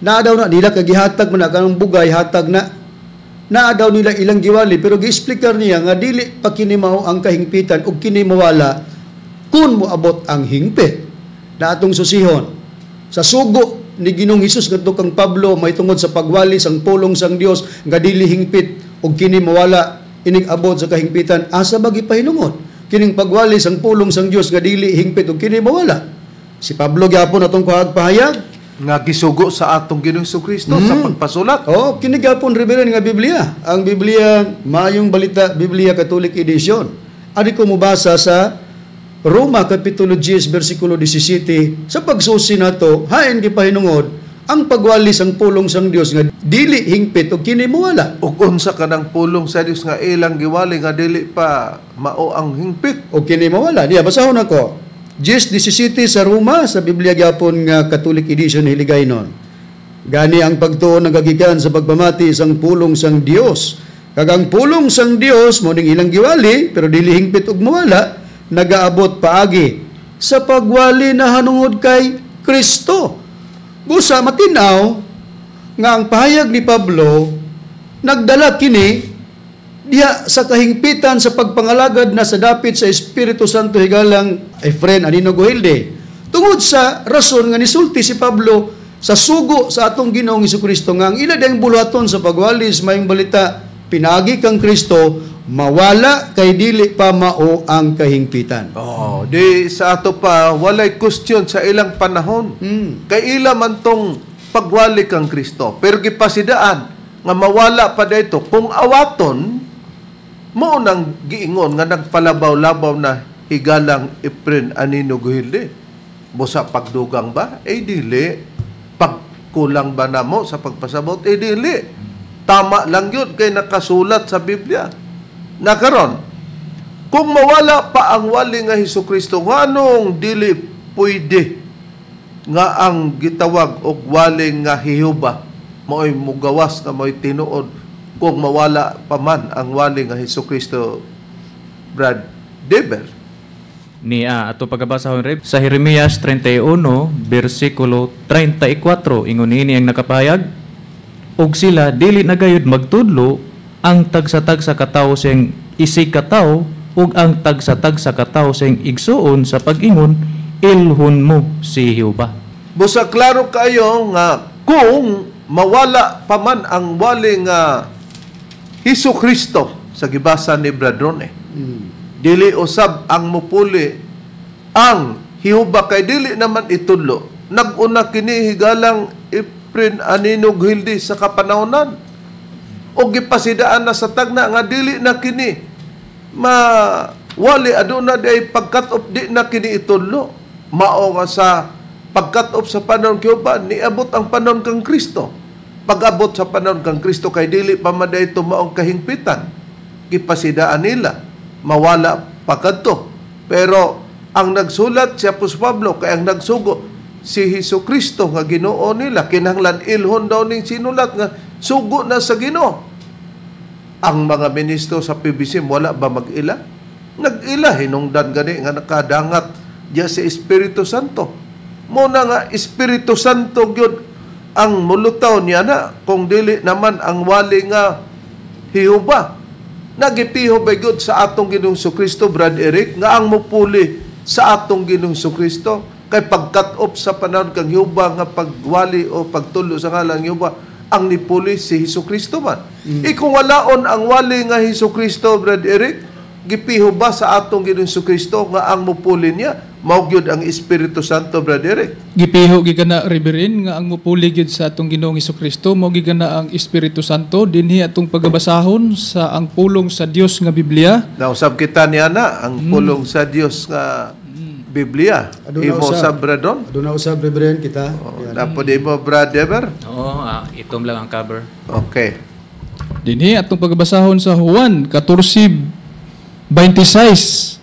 Naa daw na nila kagihatag man ang bugay, hatag na. Naa daw nila ilang giwali, pero giexplikar niya nga dili pa kini mao ang kahingpitan ug kini mawala kun moabot ang hingpit. Na atong susihon sa sugo ni Ginoong Hesus ngadto kang Pablo may tungod sa pagwali sang pulong sang Dios nga dili hingpit ug kini mawala inig abot sa kahingpitan, asa ba gipahinungod kining pagwali sang pulong sang Dios nga dili hingpit ug kini mawala? Si Pablo gyapon atong kuhag pahayag nga gisugo sa atong Ginoong Hesukristo sa pagpasulat. Oh, kini gyapon Reverend nga Biblia. Ang Biblia Maayong Balita, Biblia Catholic Edition. Ari ko mobasa sa Roma kapitulo 10 bersikulo 17, sa pagsusi nato hain gipahinungod ang pagwali sang pulong sang Dios nga dili hingpit ug kini mawala. Ug unsa kanang pulong sa Dios nga ilang giwali nga dili pa mao ang hingpit ug kini mawala? Diya basahon ako. 10:17 sa Roma, sa Biblia gyapon nga Catholic Edition hiligaynon. Gani ang pagtuo nagagikan sa pagpamati sang pulong sang Dios. Kag ang pulong sang Dios mo ning ilang giwali pero dili hingpit ug mawala, nagaabot paagi sa pagwali na hanungod kay Kristo. Busa matinaw nga ang pahayag ni Pablo nagdala kini diha sa kahingpitan sa pagpangalagad na sa dapit sa Espiritu Santo higalang Efren Anino Gohilde. Tungod sa rason nga nisulti si Pablo sa sugo sa atong Ginoong Hesukristo nga ang ila dayang buluhaton sa pagwali sa maayong balita pinagi kang Kristo mawala kay dili pa mao ang kahingpitan. Oh, di sa ato pa walay question sa ilang panahon. Kay ila man tong pagwali kang Kristo. Pero gipasidaan nga mawala pa dayto kung awaton mo nang giingon nga nagpalabaw-labaw na higalang Efren Anino Gohilde. Busa pagdugang ba? Eh dili. Pagkulang ba namo sa pagpasabot? Eh dili. Tama lang yun kay nakasulat sa Biblia. Nakaron, kung mawala pa ang wali nga Hesukristo, nganong dili pwede nga ang gitawag og wali nga Jehova maoy mugawas nga maoy tinuod kung mawala pa man ang wali nga Hesukristo, Brad Deber? Niya ato pagabasahon Reb sa Jeremias 31 bersikulo 34, ingon niini ang nakapahayag, og sila dili na gayud magtudlo ang tagsa-tagsa katawo sing isig katawo ug ang tagsa-tagsa katawo sing igsuon sa pag-ingon, ilhon mo si Jehova. Busa klaro kayo nga kung mawala pa man ang wali nga Hesukristo sa gibasa ni Brad Rone, dili usab ang mupuli ang Jehova kay dili naman itudlo. Nag-una kini higalang Efren Anino Gohilde sa kapanahonan. O gipasidaan na sa tagna nga dili na kini mawali aduna di pagkat-op, di na kini itudlo. Mao nga sa pagkat-op sa panahon Jehova niabot ang panahon kang Kristo. Pag-abot sa panahon kang Kristo kay dili pa man dayto maong kahingpitan. Gipasidaan nila mawala pa kadto. Pero ang nagsulat si Apostol Pablo kay ang nagsugo si Hesukristo nga Ginoo nila, kinahanglan ilhon daw ning sinulat nga sugo na sa Ginoo. Ang mga ministro sa PBC wala ba mag-ila? Nag-ila hinungdan gani nga nakadangat diya si Espiritu Santo. Mo na nga Espiritu Santo gyud ang mulutaw niya na kung dili naman ang wali nga Jehova. Nagipiho ba gyud sa atong Ginoong Kristo, Brad Eric, nga ang mupuli sa atong Ginoong Kristo kay pag-cut off sa panahon kang Jehova nga pagwali o pagtulo sa ngalan Jehova, ang nipuli si Hesus Kristo man. E kung walaon ang wali nga Hesus Kristo, Brad Eric, gipiho ba sa atong Ginoong Kristo nga ang mupuli niya mao gyud ang Espiritu Santo, Brad Eric? Gipiho gikan na, Reverend, nga ang mupuli gyud sa atong Ginoong Kristo mao gikan na ang Espiritu Santo dinhi atong pagabasahon sa ang pulong sa Dios nga Biblia. Nausab kita niya na ang pulong sa Dios nga Biblia. Aduna Imo usab. sa Bradon. Aduna usab, Reverend, kita. Yan. Napo di mo, Brad Ever? Oo, itom lang ang cover. Okay. Dinhi atong pagabasahon sa Juan 14:26.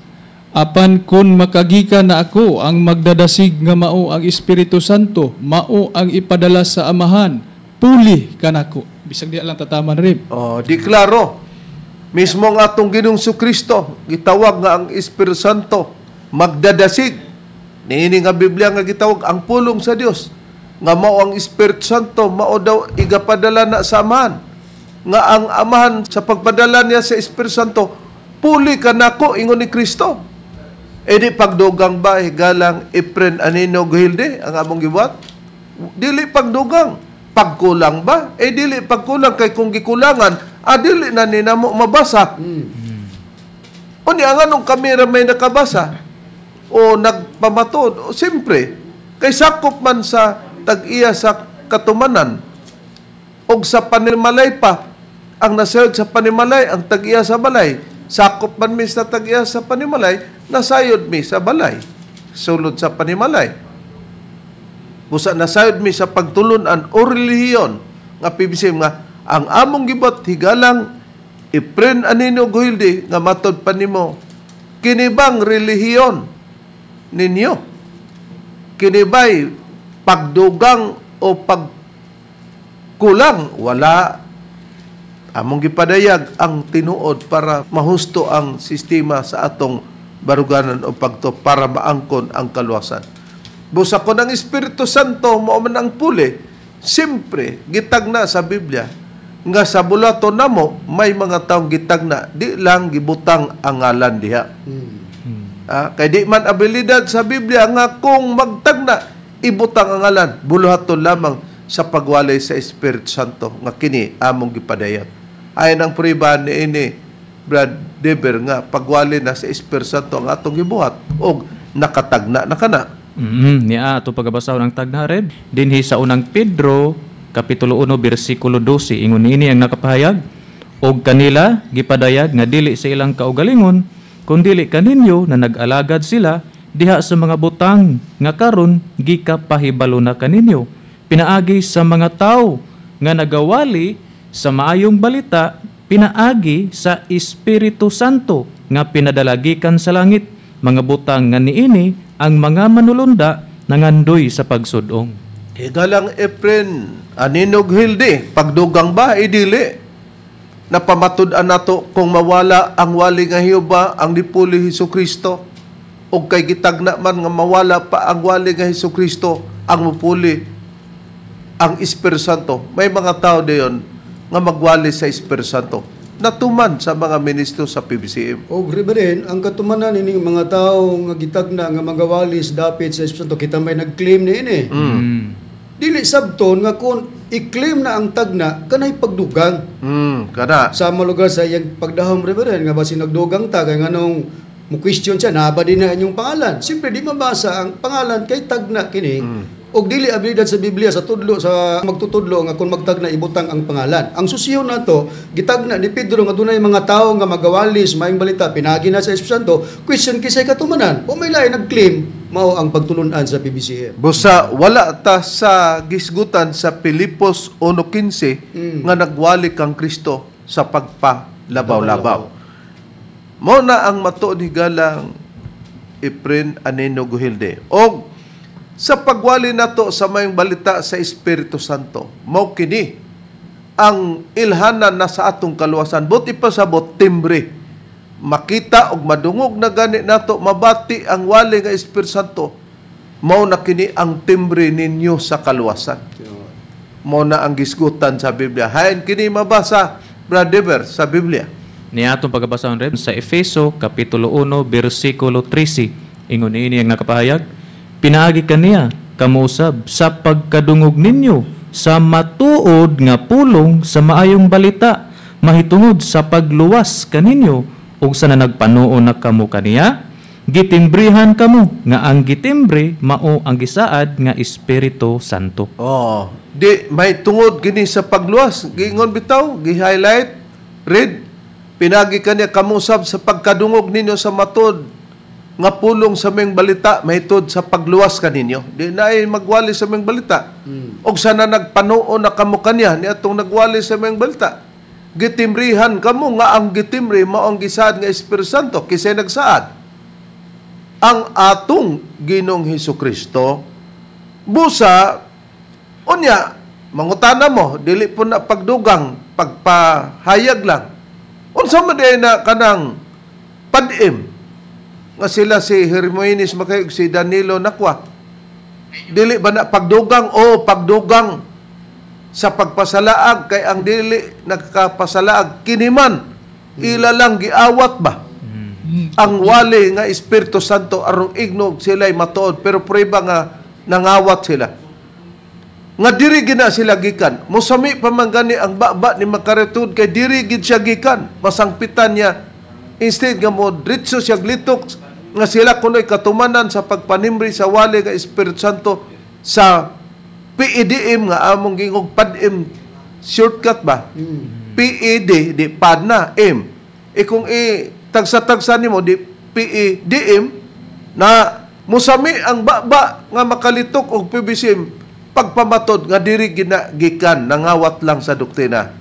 Apan kun makagikan na ako, ang magdadasig nga mao ang Espiritu Santo, mao ang ipadala sa Amahan, puli kanako. Bisag di lang tataman, Reb. Oh, di klaro. Mismo ang atong Ginoong Kristo gitawag nga ang Espiritu Santo magdadasig. Niini nga Biblia nga gitawag ang pulong sa Dios nga mao ang Espiritu Santo, mao daw igapadala na sa Amahan. Nga ang Amahan sa pagpadala niya sa Espiritu Santo, puli kanako, ingon ni Kristo. E di pagdugang ba, higalang Efren Anino Guhilde ang among gibuhat? Dili pagdugang. Pagkulang ba? Eh dili pagkulang kay kung gikulangan, dili na ni namo mabasa. Unya ang anong kami ra may nakabasa o nagpamatod? O, siyempre, kay sakop man sa tag-iya sa katumanan og sa panimalay pa, ang nasayod sa panimalay, ang tag-iya sa balay, sakop man mi sa tag-iya sa panimalay, nasayod mi sa balay, sulod sa panimalay. Busa nasayod mi sa pagtulunan o relihiyon nga PBC nga ang among gibot higalang Efren Anino Guhilde nga matod pa nimo, kini bang relihiyon ninyo? Kini ba'y pagdugang o pagkulang? Wala. Among gipadayag ang tinuod para mahusto ang sistema sa atong baruganan o pagto para maangkon ang kaluwasan. Busa ko ng Espiritu Santo mao man ang puli, siyempre gitagna sa Biblia nga sa bulaton namo may mga taong gitagna, di lang gibutang ang ngalan diha. Kay di man abilidad sa Biblia nga kung magtagna ibutang ang ngalan, buluhaton lamang sa pagwalay sa Espiritu Santo nga kini among gipadayag. Ayon ang prueba niini, Brad Deber, nga pagwali na sa Espiritu Santo ang atong gibuhat og nakatagna na kana. Niya ato pagabasahon ang tagna, Reb. Dinhi sa unang Pedro kapitulo 1 bersikulo 12 ingon niini ang nakapahayag, og kanila gipadayag nga dili sa ilang kaugalingon kundili kaninyo na nag-alagad sila diha sa mga butang nga karon gikapahibalo na kaninyo pinaagi sa mga tawo nga nagawali sa maayong balita pinaagi sa Espiritu Santo nga pinadalagikan sa langit, mga butang nga niini ang mga manulunda nangandoy sa pagsudong. Higalang Efren Aninog Hilde, pagdugang ba idili? Napamatud-an nato kung mawala ang wali nga Jehova ang nipuli Hesus Kristo, og kay gitagna man nga mawala pa ang wali nga Hesus Kristo ang mupuli ang Espiritu Santo. May mga tao dayon nga magwali sa Espiritu Santo natuman sa mga ministro sa PBCM. Og Reverend, ang katumanan ining mga tao nga gitagna nga magawalis dapit sa Espiritu Santo, kita may nag-claim niini. Dili sabton nga kung i-claim na ang tagna kanay pagdugang. Kana. Sa malugar sa iyang pagdahom, Reverend, nga basin nagdugang ta kay nganong mo question siya na ba din na inyong pangalan. Siyempre di mabasa ang pangalan kay tagna kini. Og dili abilidad sa Biblia sa tudlo sa magtutudlo nga kung magtagna ibutang ang pangalan. Ang susiyo nato gitagna ni Pedro nga dunay mga tawo nga magawalis maayong balita pinagi na sa Espiritu Santo, question kisay katumanan. O may lain nag-claim mao ang pagtulun-an sa PBCM. Busa wala ta sa gisgutan sa Pilipos 1:15 nga nagwali kang Kristo sa pagpalabaw-labaw. Mao na ang matuod higalang Efren Anino Guhilde. Og sa pagwali nato sa mayong balita sa Espiritu Santo, mao kini ang ilhanan na sa atong kaluwasan. Buti pasabot timbre. Makita og madungog na gani nato, mabati ang wali nga Espiritu Santo. Mao na kini ang timbre ninyo sa kaluwasan. Mao na ang gisgutan sa Biblia. Hain kini mabasa, Brother, sa Biblia. Niatong pagabasahon, Reb, sa Efeso kapitulo 1 bersikulo 13. Ingon niini ang nakapahayag, pinaagi kaniya kamo usab sa pagkadungog ninyo sa matuod nga pulong sa maayong balita mahitungod sa pagluwas kaninyo, ug sa nagpanuo na kamo kaniya gitimbrihan kamo nga ang gitimbre mao ang gisaad nga Espiritu Santo. Oh, di may tungod kini sa pagluwas, giingon bitaw, gi-highlight, read, pinagi kaniya kamo usab sa pagkadungog ninyo sa matuod nga pulong sa ming balita mahitungod sa pagluwas kaninyo. Di na ay magwali sa ming balita. Og sana nagpanuo na kamo kaniya niadtong nagwali sa ming balita. Gitimrihan kamo nga ang gitimri mao ang gisaad nga Espiritu Santo, kisay nagsaad ang atong Ginoong Hesus Kristo. Busa unya mangutana mo, dili po na pagdugang, pagpahayag lang. Unsa man diay na kanang padim nga sila si Hermogenes Makayog, si Danilo Nakwa? Dili ba na pagdugang o pagdugang sa pagpasalaag, kay ang dili nagkapasalaag kiniman ila lang giawat ba ang wali nga Espiritu Santo aron ignog sila'y matuod, pero prueba nga nangawat sila nga diri gina sila gikan. Musami pa man gani ang baba ni Makaretud kay diri gid siya gikan, masangpitan niya instead nga mo dritso siya glitok nga sila kunoy katumanan sa pagpanimri sa wali nga Espiritu Santo sa PEDM nga among gingog PADM, shortcut ba? PED di PAD na M. E kung i tagsa-tagsa nimo di PEDM na musami ang baba nga makalitok og PBCM pagpamatod nga diri gina gikan, nangawat lang sa doktrina.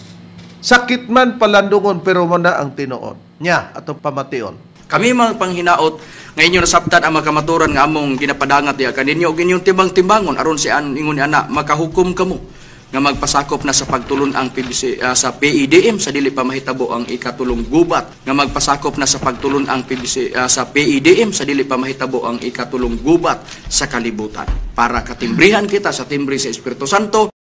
Sakit man palandungon pero mo na ang tinuod. Nya atong pamation. Kami mga panghinaot nga inyo nasabtan ang makamaturan nga among ginapadangat diha kaninyo ug inyong timbang-timbangon aron si an ingon ni ana makahukom kamo nga magpasakop na sa pagtulon ang PBC sa PEDM sa dili pa mahitabo ang ikatulong gubat, nga magpasakop na sa pagtulon ang PBC sa PEDM sa dili pa mahitabo ang ikatulong gubat sa kalibutan, para katimbrihan kita sa timbre sa Espiritu Santo.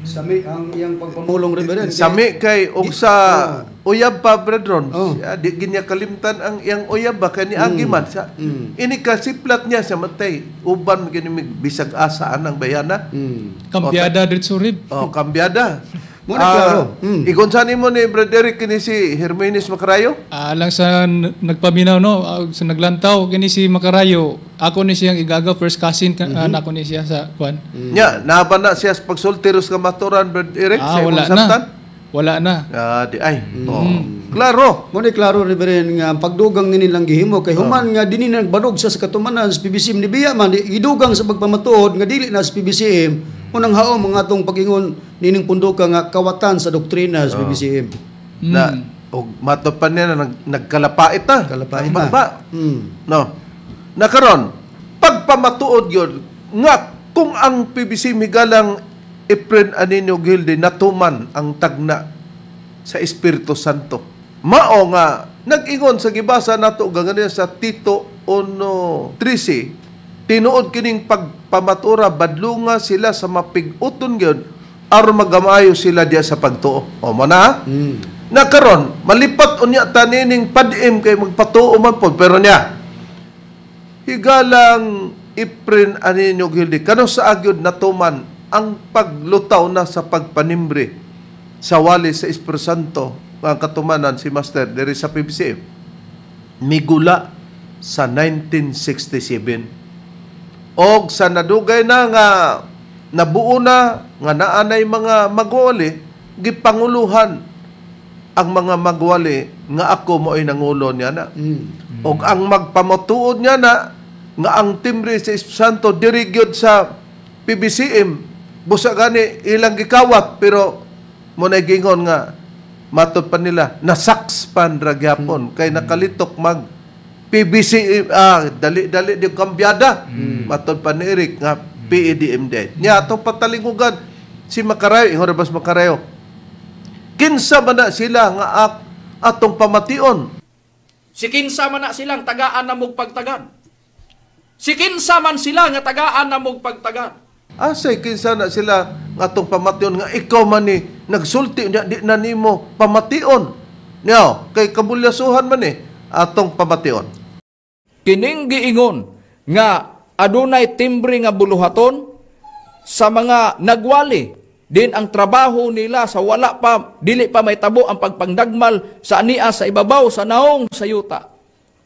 Sami ang iyang pagpamulong, Reverend. Sami kay og sa uyab pa, brethren. Di ginya kalimtan ang iyang uyab ba kay niagi man sa ini kasiplat niya sa matay uban gini bisag asa anang bayana. Kambyada diretso, Rib. Oh, kambyada. Mo na klaro. Igonsa nimo ni Brother Eric kini si Hermogenes Macarayo? Lang sa nagpaminaw no, sa naglantaw kini si Macarayo, ako ni siyang igaga, first cousin nako ni siya sa kwan. Nya, naba na siya sa pagsultiros nga maturan, Brother Eric, sa Wala imong na. samtan? Wala na. Di ay. Oh. Klaro. Mo ni klaro, Reverend, nga ang pagdugang nini lang gihimo kay human nga dinhi nagbadog sa katumanan sa PBCM ni biya man idugang sa pagpamatuod nga dili na sa PBCM, unang haom ang atong pag-ingon nining punduka nga kawatan sa doktrina sa PBCM. Na og matod pa niya na nagkalapait na. Kalapait Ang na. baba. No. Nakaron, pagpamatuod yun, nga kung ang PBC migalang Efren Anino Gilde natuman ang tagna sa Espiritu Santo. Mao nga nag-ingon sa gibasa nato ganyan sa Tito 1:13, tinuod kining pagpamatura, badlunga sila sa mapig-uton gyud aron magamayo sila diya sa pagtuo. O mo na? Nakaron, malipat unya tanining padim kay magpatuo man pod pero niya higalang Efren Anino Gilde kano sa agyod natuman ang paglutaw na sa pagpanimbre sa wali sa Espiritu Santo ang katumanan si Master diri sa PBCM migula sa 1967 og sa nadugay na nga nabuo na nga naanay mga magwali, gipanguluhan ang mga magwali nga ako mo'y nangulo niya na. Og ang magpamatuod niya na nga ang timbre sa Espiritu Santo diri gyud sa PBCM, busa gani ilang gikawat pero mo na gingon nga matod pa nila nasakspan ra gyapon kay nakalitok mag PBC dali-dali di kambyada. Matod pa ni Eric nga PEDM din. Nya atong patalingugan si Macarayo, ingon ra bas Macarayo. Kinsa man na sila nga atong pamation? Si kinsa man na silang tagaan na mong pagtagan. Si kinsa man sila nga tagaan namog pagtagan. Asay kinsa na sila nga atong pamation nga ikaw man ni nagsulti niya di na nimo pamation. Niya kay kabulyasuhan man ni atong pamation. Kining giingon nga adunay timbre nga buluhaton sa mga nagwali din ang trabaho nila sa wala pa dili pa may tabo ang pagpangdagmal sa ania sa ibabaw sa naong sa yuta.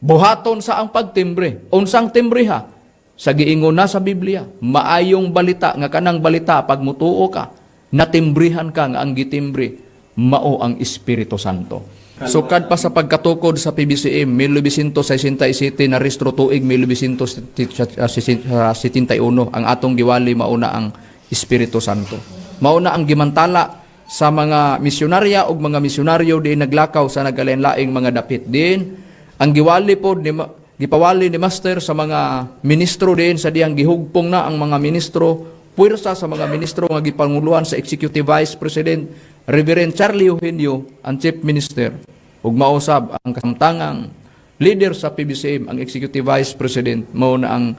Buhaton sa ang pagtimbre. Unsang timbre ha? Sa giingon na sa Biblia, maayong balita nga kanang balita pag mutuo ka, natimbrihan ka nga ang gitimbre mao ang Espiritu Santo. Sukad pa sa pagkatukod sa PBCM 1967 na rehistro tuig 1971 ang atong giwali mao na ang Espiritu Santo. Mao na ang gimantala sa mga misyonarya ug mga misyonaryo di naglakaw sa nagkalain-laing mga dapit din. Ang giwali pod ni gipawali ni Master sa mga ministro din sa diyang gihugpong na ang mga ministro, puwersa sa mga ministro nga gipanguluhan sa Executive Vice President Reverend Charlie Eugenio, ang Chief Minister, ug mausab ang kasamtangang leader sa PBCM, ang Executive Vice President, mao na ang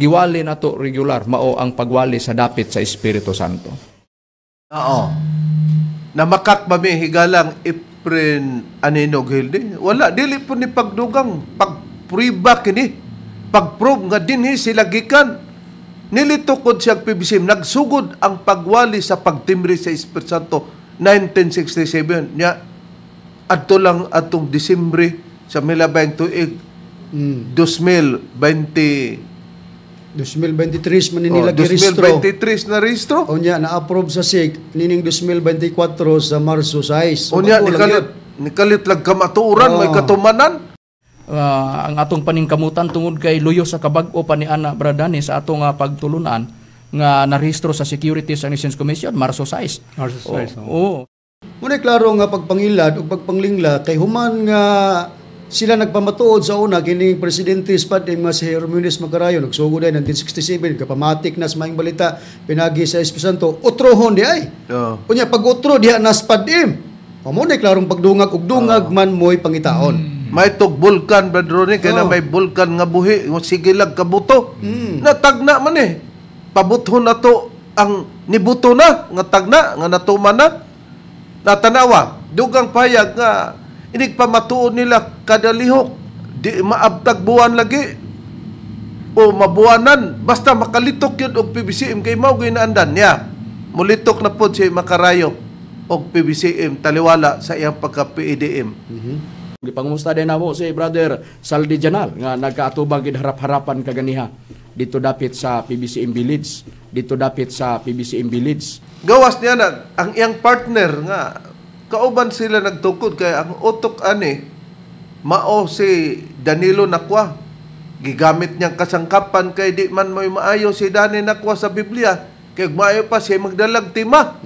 giwali nato regular, mao ang pagwali sa dapit sa Espiritu Santo. Oo. Namakak ba mi higalang Efren Anino Hilde? Wala, dili po ni pagdugang, pagpriba kini, pagprove nga dinhi sila gikan. Nilitukod siya PBCM, nagsugod ang pagwali sa pagtimbre sa Espiritu Santo 1967. Nya, adto lang atong Disyembre sa milabang tuig 2020. 2023 man nila Oh, girehistro. 2023 na rehistro. Unya na-approve sa SIC nining 2024 sa Marso 6. So, Unya bago lang nikalit yun. nikalit lang kamatuoran may katumanan. Ang atong paningkamutan tungod kay luyo sa kabag-o pa ni Ana Bradani sa atong pagtulunan nga narehistro sa Securities and Exchange Commission Marso 6. Marso 6. Oo. Muna klaro nga pagpangilad ug pagpanglingla kay human nga sila nagpamatuod sa una kining presidente spad nga si Hermogenes Macarayo nagsugod ay 1967 kapamatik na sa maayong balita pinagi sa Espiritu Santo otrohon di ay. Unya pag otro diha na spad-im. Mao na klarong pagdungag ug dungag man mo'y pangitaon. May tog bulkan Brad Ronnie kay na may bulkan nga buhi sige lag kabuto. Natagna man eh. Pabuthon na to ang nibuto na nga tagna nga natuman na. Natanawa dugang payag nga inigpamatuod nila kada lihok di maabtag buwan lagi o mabuwanan basta makalitok yun og PBCM kay mao ginaandan niya. Mulitok na pod si Makarayo og PBCM taliwala sa iyang pagka PEDM. Gipangumusta din namo si Brother Saldi Janal nga nagkaatubang gid harap-harapan kaganiha dito dapit sa PBCM Village, dito dapit sa PBCM Village. Gawas niya na ang iyang partner nga kauban sila nagtukod kay ang utok ani mao si Danilo Nakwa. Gigamit niyang kasangkapan kay di man mo'y maayo si Dani Nakwa sa Biblia kay maayo pa siya magdalag tima.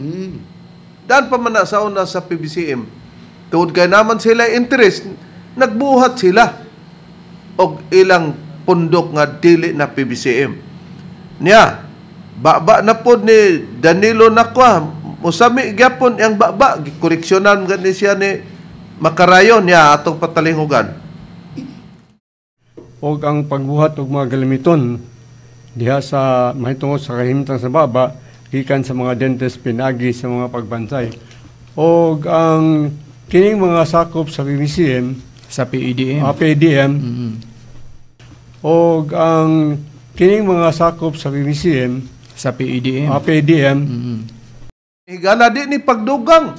Daan pa man na sa una sa PBCM. Tungod kay naman sila interest, nagbuhat sila og ilang pundok nga dili na PBCM. Niya, baba na pod ni Danilo Nakwa, musami gyapon ang baba, gikoreksyonan gani siya ni Makarayo niya atong patalingugan. Og ang pagbuhat og mga galamiton diha sa mahitungod sa kahimtang sa baba gikan sa mga dentist pinagi sa mga pagbantay. Og ang kining mga sakop sa PBCM sa PEDM. PEDM. Og ang kining mga sakop sa PBCM sa PEDM. PEDM. Higala di ni pagdugang.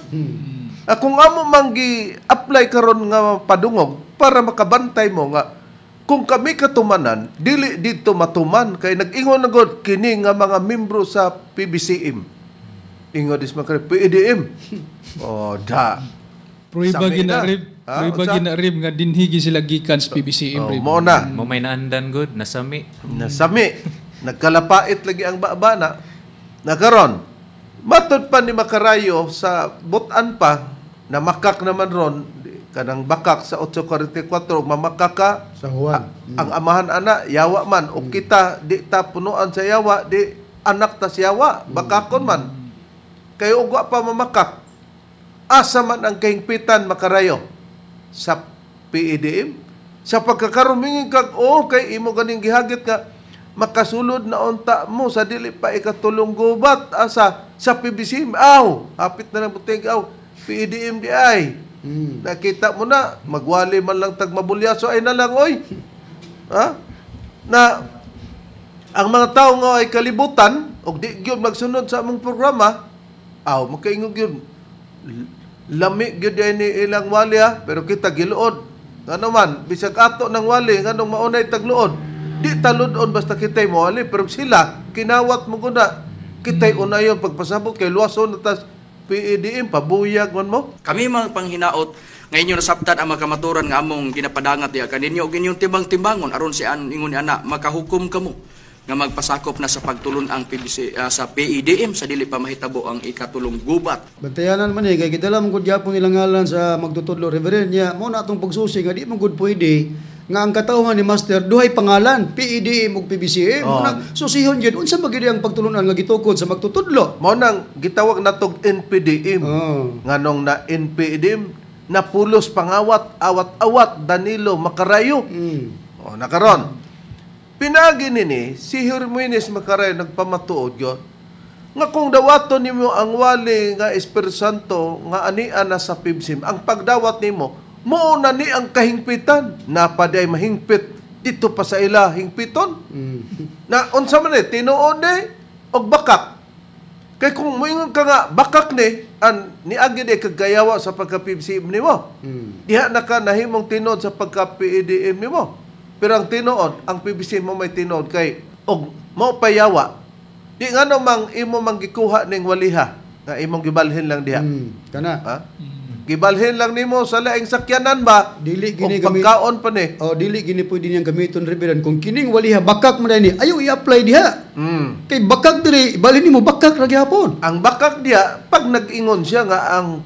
Kung amo mang gi-apply karon nga padungog para makabantay mo nga kung kami katumanan dili dito matuman kay nag-ingon na gud kini nga mga membro sa PBCM. Ingon dis man kay PEDM. Oh da. Pruiba ginarib, pruiba ginarib nga dinhigi sila gikan sa PBCM. Oh, mo na. Mo may naandan gud nasami. Nasami. Nagkalapait lagi ang baba na. Nakaron. Matod pa ni Makarayo sa butan pa na makak naman ron kanang bakak sa 8:44 mamakak ka sa Juan. Ang amahan ana yawa man o kita di ta punuan sa yawa di anak ta sa yawa bakakon man. Kay ugwa pa mamakak. Asa man ang kahingpitan Makarayo sa PEDM? Sa pagkakaroon mingin kag oo kay imo ganing gihagit nga makasulod na unta mo sa dili pa ikatulong gubat asa sa PBC. Aw, hapit na ng butig aw PEDM di ay. Nakita mo na magwali man lang tag mabulyaso ay na lang oy. Ha? Na ang mga tao nga ay kalibutan og di gyud magsunod sa among programa, aw makaingon gyud lami gyud ay ni ilang wali ha, pero kita giluod. Ngano man bisag ato ng wali nganong maunay tagluod, di taludon basta kitay mowali, pero sila kinawat mo guna kitay unayon pagpasabot kay luwason na tas PEDM pabuyag man mo. Kami mga panghinaot nga inyo nasabtan ang makamaturan nga among ginapadangat diha kaninyo og inyong timbang-timbangon aron si an ingon ni ana makahukom kamo nga magpasakop na sa pagtulon ang PBC sa PEDM sa dili pa mahitabo ang ikatulong gubat. Bantayanan man eh, kay gidala man gud gyapon ilang ngalan sa magtutudlo Reverend niya, mo na atong pagsusi nga di man gud pwede nga ang katawhan ni Master duhay pangalan PEDM ug PBCM. Oh. Mo na susihon gyud unsa ba gyud ang pagtulunan nga gitukod sa magtutudlo. Mao nang gitawag natog NPDM. Oh. Nganong na NPDM napulos pangawat awat-awat Danilo Makarayo. O nakaron. Pinagi nini si Herminis Makarayo nagpamatuod yon nga kung dawaton nimo ang wali nga Espiritu Santo nga ania na sa PIBSIM, ang pagdawat nimo mao na ni ang kahingpitan. Napaday mahingpit dito pa sa ila hingpiton. Na unsa man ni tinuod eh og bakak. Kay kung moingon ka nga bakak ni an niagi di kagayawa sa pagka-PBCM nimo. Diha na ka nahimong tinuod sa pagka-PEDM nimo. Pero ang tinuod, ang PBC mo may tinuod kay og mao payawa. Di ngano mang imo mang gikuha ning waliha nga imong gibalhin lang diha. Kana. Ha? Gibalhin lang nimo sa laing sakyanan ba? Dili gini og pagkaon pa ni. Oh, dili gini pwede niyang gamiton Reverend kung kining waliha bakak man ni ayo i-apply diha. Kay bakak diri ibalhin nimo bakak ra gyapon. Ang bakak diha pag nag-ingon siya nga ang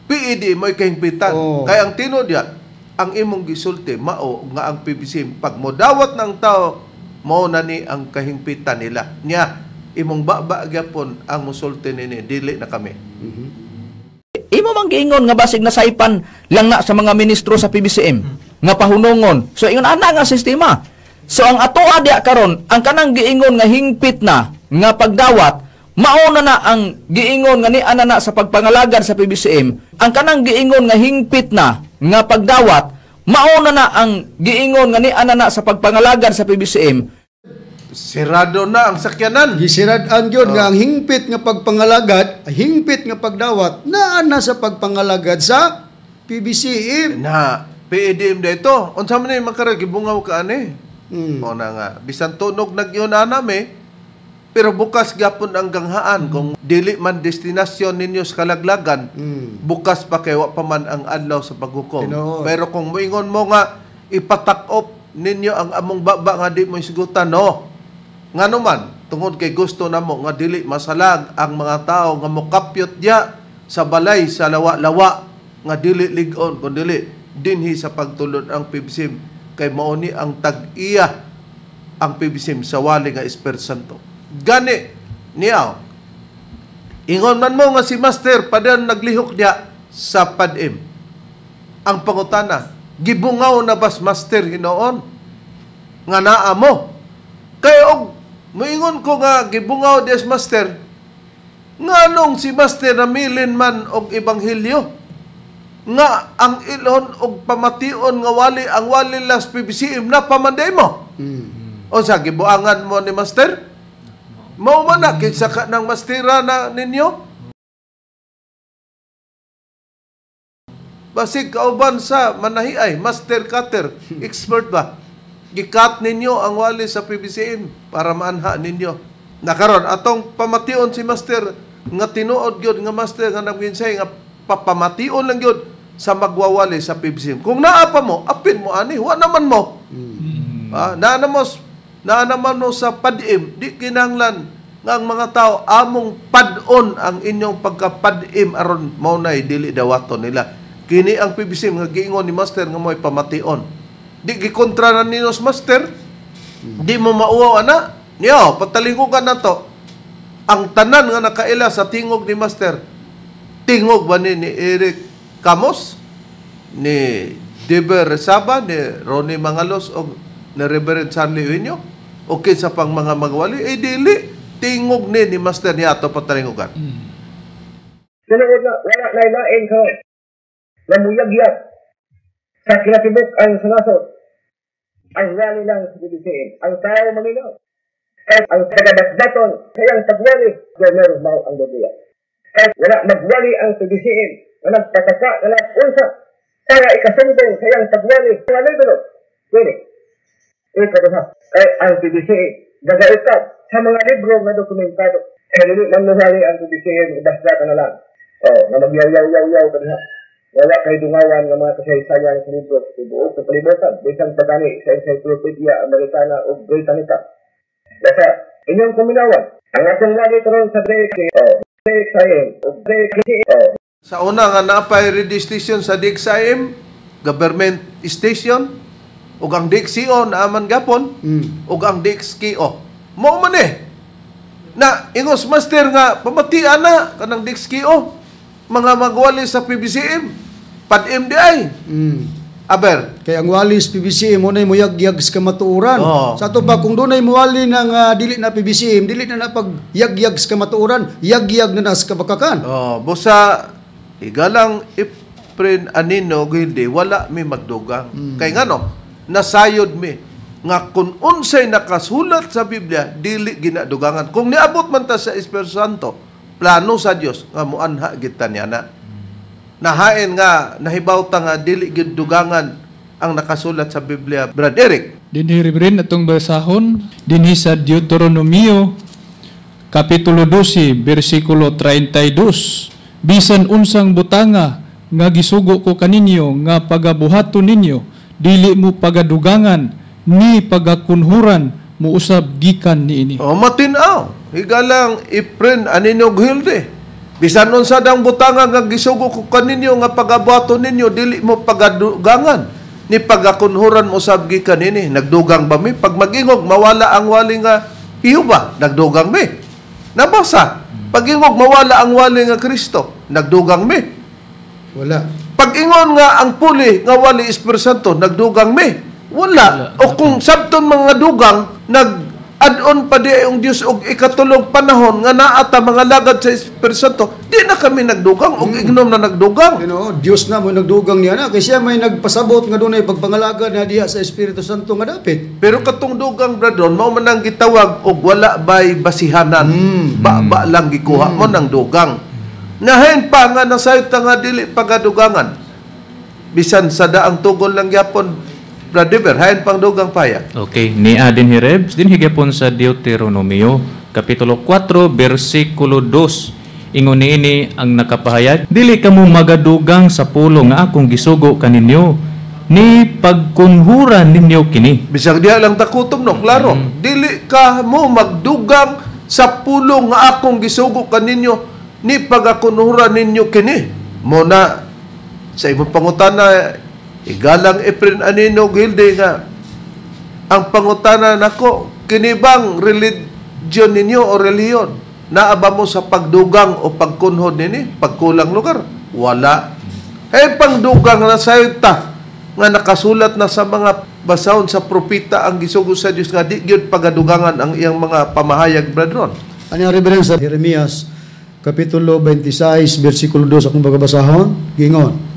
PED mo'y kahingpitan. Oh. Kay ang tinuod diha ang imong gisulti mao nga ang PBC pag modawat ng tao mao na ni ang kahingpitan nila. Nya imong baba gyapon ang musulti nini dili na kami. Imo mang giingon nga basig nasaypan lang na sa mga ministro sa PBCM nga pahunongon. So ingon ana nga sistema. So ang atoa diha karon ang kanang giingon nga hingpit na nga pagdawat mauna na ang giingon nga ni ana na sa pagpangalagad sa PBCM. Ang kanang giingon nga hingpit na nga pagdawat mauna na ang giingon nga ni ana na sa pagpangalagad sa PBCM. Sirado na ang sakyanan. Gisirad-an gyud nga ang hingpit nga pagpangalagad, hingpit nga pagdawat naa na sa pagpangalagad sa PBCM. Na PEDM dito. Unsa man ni makara gibungaw ka ani? O na nga bisan tunog nagyun ana me, pero bukas gyapon ang ganghaan kung dili man destinasyon ninyo sa kalaglagan, bukas pa kay wa pa man ang adlaw sa paghukom. Tinuod. Pero kung moingon mo nga ipatak-op ninyo ang among baba nga di mo isgutan, no. Ngano man, tungod kay gusto namo nga dili masalag ang mga tao nga mokapyot diya sa balay sa lawa-lawa nga dili lig-on kun dili dinhi sa pagtulod ang PBCM kay mao ni ang tag-iya ang PBCM sa wali nga Espiritu Santo. Gani niya ingon man mo nga si Master padayon naglihok diya sa PADM. Ang pangutana, gibungaw na bas Master hinoon nga naa mo? Kay og moingon ko nga gibungaw des Master, nganong si Master namilin man og ebanghelyo nga ang ilon og pamation nga wali ang wali las PBCM na pamanday mo? Unsa gibuangan mo ni Master? Mao man na kinsa ka ng mastera na ninyo? Basig kauban sa manahiay, master cutter, expert ba? Gikat ninyo ang wali sa PBCM para maanha ninyo. Nakaron atong pamation si Master nga tinuod gyud nga Master nga nagminsay nga papamation lang gyud sa magwawali sa PBCM. Kung naa pa mo, apin mo ani, wa naman mo. Naa naman mo sa PADM, di kinahanglan nga ang mga tao among pad-on ang inyong pagka-PADM aron mao nay dili dawaton nila. Kini ang PBCM nga giingon ni Master nga mo'y pamation. Di gikontra na ninyo sa Master. Di mo mauwaw ana. Niyo, patalingkugan na to. Ang tanan nga nakaila sa tingog ni Master, tingog ba ni Eric Camos? Ni Deber Resaba, ni Ronnie Mangalos o ni Reverend Charlie Eugenio o kinsa pang mga magwali, eh dili tingog ni ni Master niato patalingugan. Tinuod na wala na lain karon na muyagyag sa kinatibuk ang sanasod. Ang wali lang sa PBCM, ang tao maminaw. Kahit ang tagadatdaton sa iyang pagwali, gomero mao ang Biblia. Kahit wala magwali ang PBCM na nagpataka na nag-unsa para ikasumbong sa iyang pagwali, mga libro, pwede. Ikaduha, kay ang PBCM gagaitab sa mga libro nga dokumentado. Kaya dili man nuhali ang PBCM, basta ka na lang. O, na magyaw-yaw-yaw-yaw ka diha. Wala kay dungawan nga mga kasaysayan sa libro sa tibuok sa kalibutan, bisan pa gani sa Encyclopedia Americana o Britannica. Basta, inyong kuminawan, ang atong wali karon sa DXIM o DXIM. Sa una nga naapay radio station sa DXIM, government station, ug ang DXCO naaman gapon, ug ang DXKO. Mao man eh. Na ingos Master nga pamatian na kanang DXKO mga magwali sa PBCM, pad MDI. Aber kay ang wali sa PBCM mo nay moyagyag sa kamatuoran. Oh. Sa ato pa kung dunay mowali ng dili na PBCM, dili na napagyagyagyag sa kamatuoran, yagyag na na sa kabakakan. Oh, busa igalang Efren Anino hindi wala mi magdugang. Kay ngano nasayod mi nga kung unsay nakasulat sa Biblia dili ginadugangan. Kung niabot man ta sa Espiritu Santo, plano sa Dios nga muanha gid ta niya na. Nahain nga nahibaw ta nga dili gid dugangan ang nakasulat sa Biblia, Brad Eric. Dinhi Reverend atong basahon dinhi sa Deuteronomio kapitulo 12 bersikulo 32. Bisan unsang butanga nga gisugo ko kaninyo nga pagabuhaton ninyo, dili mo pagadugangan ni pagakunhuran muusab gikan niini. Oh, matin-aw. Higalang Efren Anino Hilde. Bisan unsa dang butanga nga gisugo ko kaninyo nga pagabuhaton ninyo, dili mo pagadugangan ni pagakunhuran mo usab gikan niini. Nagdugang ba mi? Pag magingog mawala ang wali nga Jehova, nagdugang mi. Nabasa. Pag-ingog mawala ang wali nga Kristo, nagdugang mi. Wala. Pag-ingon nga ang puli nga wali Espiritu Santo, nagdugang mi. Wala. O kung sabton mga dugang, nag-add-on pa di ang Diyos og ikatulong panahon nga naata mga lagad sa Espiritu Santo, di na kami nagdugang og ignom na nagdugang. You know, Diyos na mo nagdugang niya na kasi siya may nagpasabot nga dunay pagpangalagad na diha sa Espiritu Santo nga dapit. Pero katong dugang, brethren, mao man ang gitawag og wala bay basihanan. Ba lang gikuha mo nang dugang. Nahain pa nga nasayod ta nga dili pagadugangan. Bisan sa daang tugon lang gyapon, Brother, hain pang dugang paya. Okay, ni din Rebs, din higapon sa Deuteronomio, Kapitulo 4, versikulo 2. Ingon niini ang nakapahayag, dili kamo magadugang sa pulong nga akong gisugo kaninyo, ni pagkunhuran ninyo kini. Bisag diha lang takutom, no? Klaro. Dili ka mo magdugang sa pulong nga akong gisugo kaninyo, ni pagakunhuran ninyo kini. Mo na, sa imong pangutana, igalang Efren Anino Gilde nga ang pangutana nako, kini bang religion ninyo o reliyon? Naa ba mo sa pagdugang o pagkunhod nini? Pagkulang lugar? Wala. Eh, pangdugang na sayod ta nga nakasulat na sa mga basahon sa propeta ang gisugo sa Dios nga di gyud pagadugangan ang iyang mga pamahayag, brethren. Ano ang reference sa Jeremias Kapitulo 26 versikulo 2 akong pagabasahon? Gingon.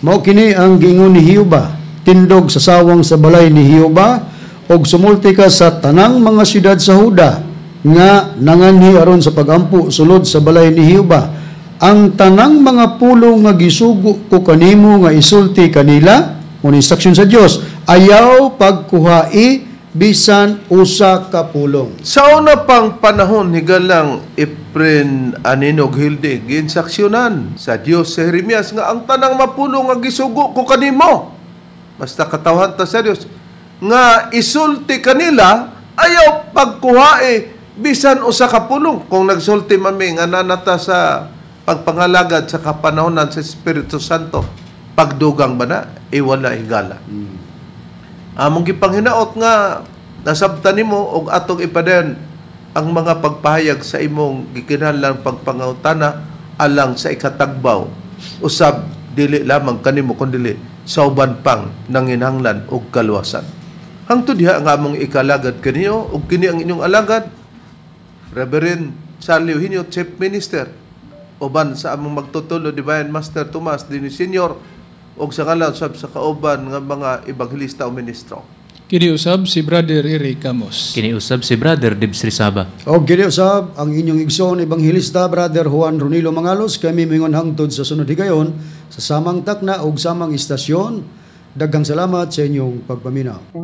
Mao kini ang gingon ni Jehova, tindog sa sawang sa balay ni Jehova og sumulti ka sa tanang mga syudad sa Huda nga nanganhi aron sa pagampo sulod sa balay ni Jehova. Ang tanang mga pulong nga gisugo ko kanimo nga isulti kanila, mo instruction sa Dios, ayaw pagkuhai bisan usa ka pulong. Sa una pang panahon higalang Efren Anino Gilde giinsaksyonan sa Dios sa Jeremias nga ang tanang mapulong nga gisugo ko kanimo, basta katawhan ta sa Dios nga isulti kanila, ayaw pagkuhae bisan usa ka pulong. Kung nagsulti mami nga nanata sa pagpangalagad sa kapanahonan sa Espiritu Santo, pagdugang ba na? E wala higala. Among gipanghinaot nga nasabtan nimo og atong ipaden ang mga pagpahayag sa imong gikinahanglan pagpangutana alang sa ikatagbaw usab dili lamang kanimo kundili sa uban pang nanginhanglan og kaluwasan. Hangtod diha nga among ikalagad kaniyo ug kini ang inyong alagad, Reverend Charlie Eugenio, Chief Minister, uban sa among magtutulo, Divine Master Tomas Dini Senior, ug sa ngalan sab sa kauban nga mga ebanghelista o ministro. Kini usab si Brother Eric Camus. Kini usab si Brother Dibs Rizaba. Og kini usab ang inyong igsoon, Ebanghelista Brother Juan Ronilo Mangalos. Kami mingon hangtod sa sunod higayon sa samang takna ug samang istasyon. Daghang salamat sa inyong pagpaminaw.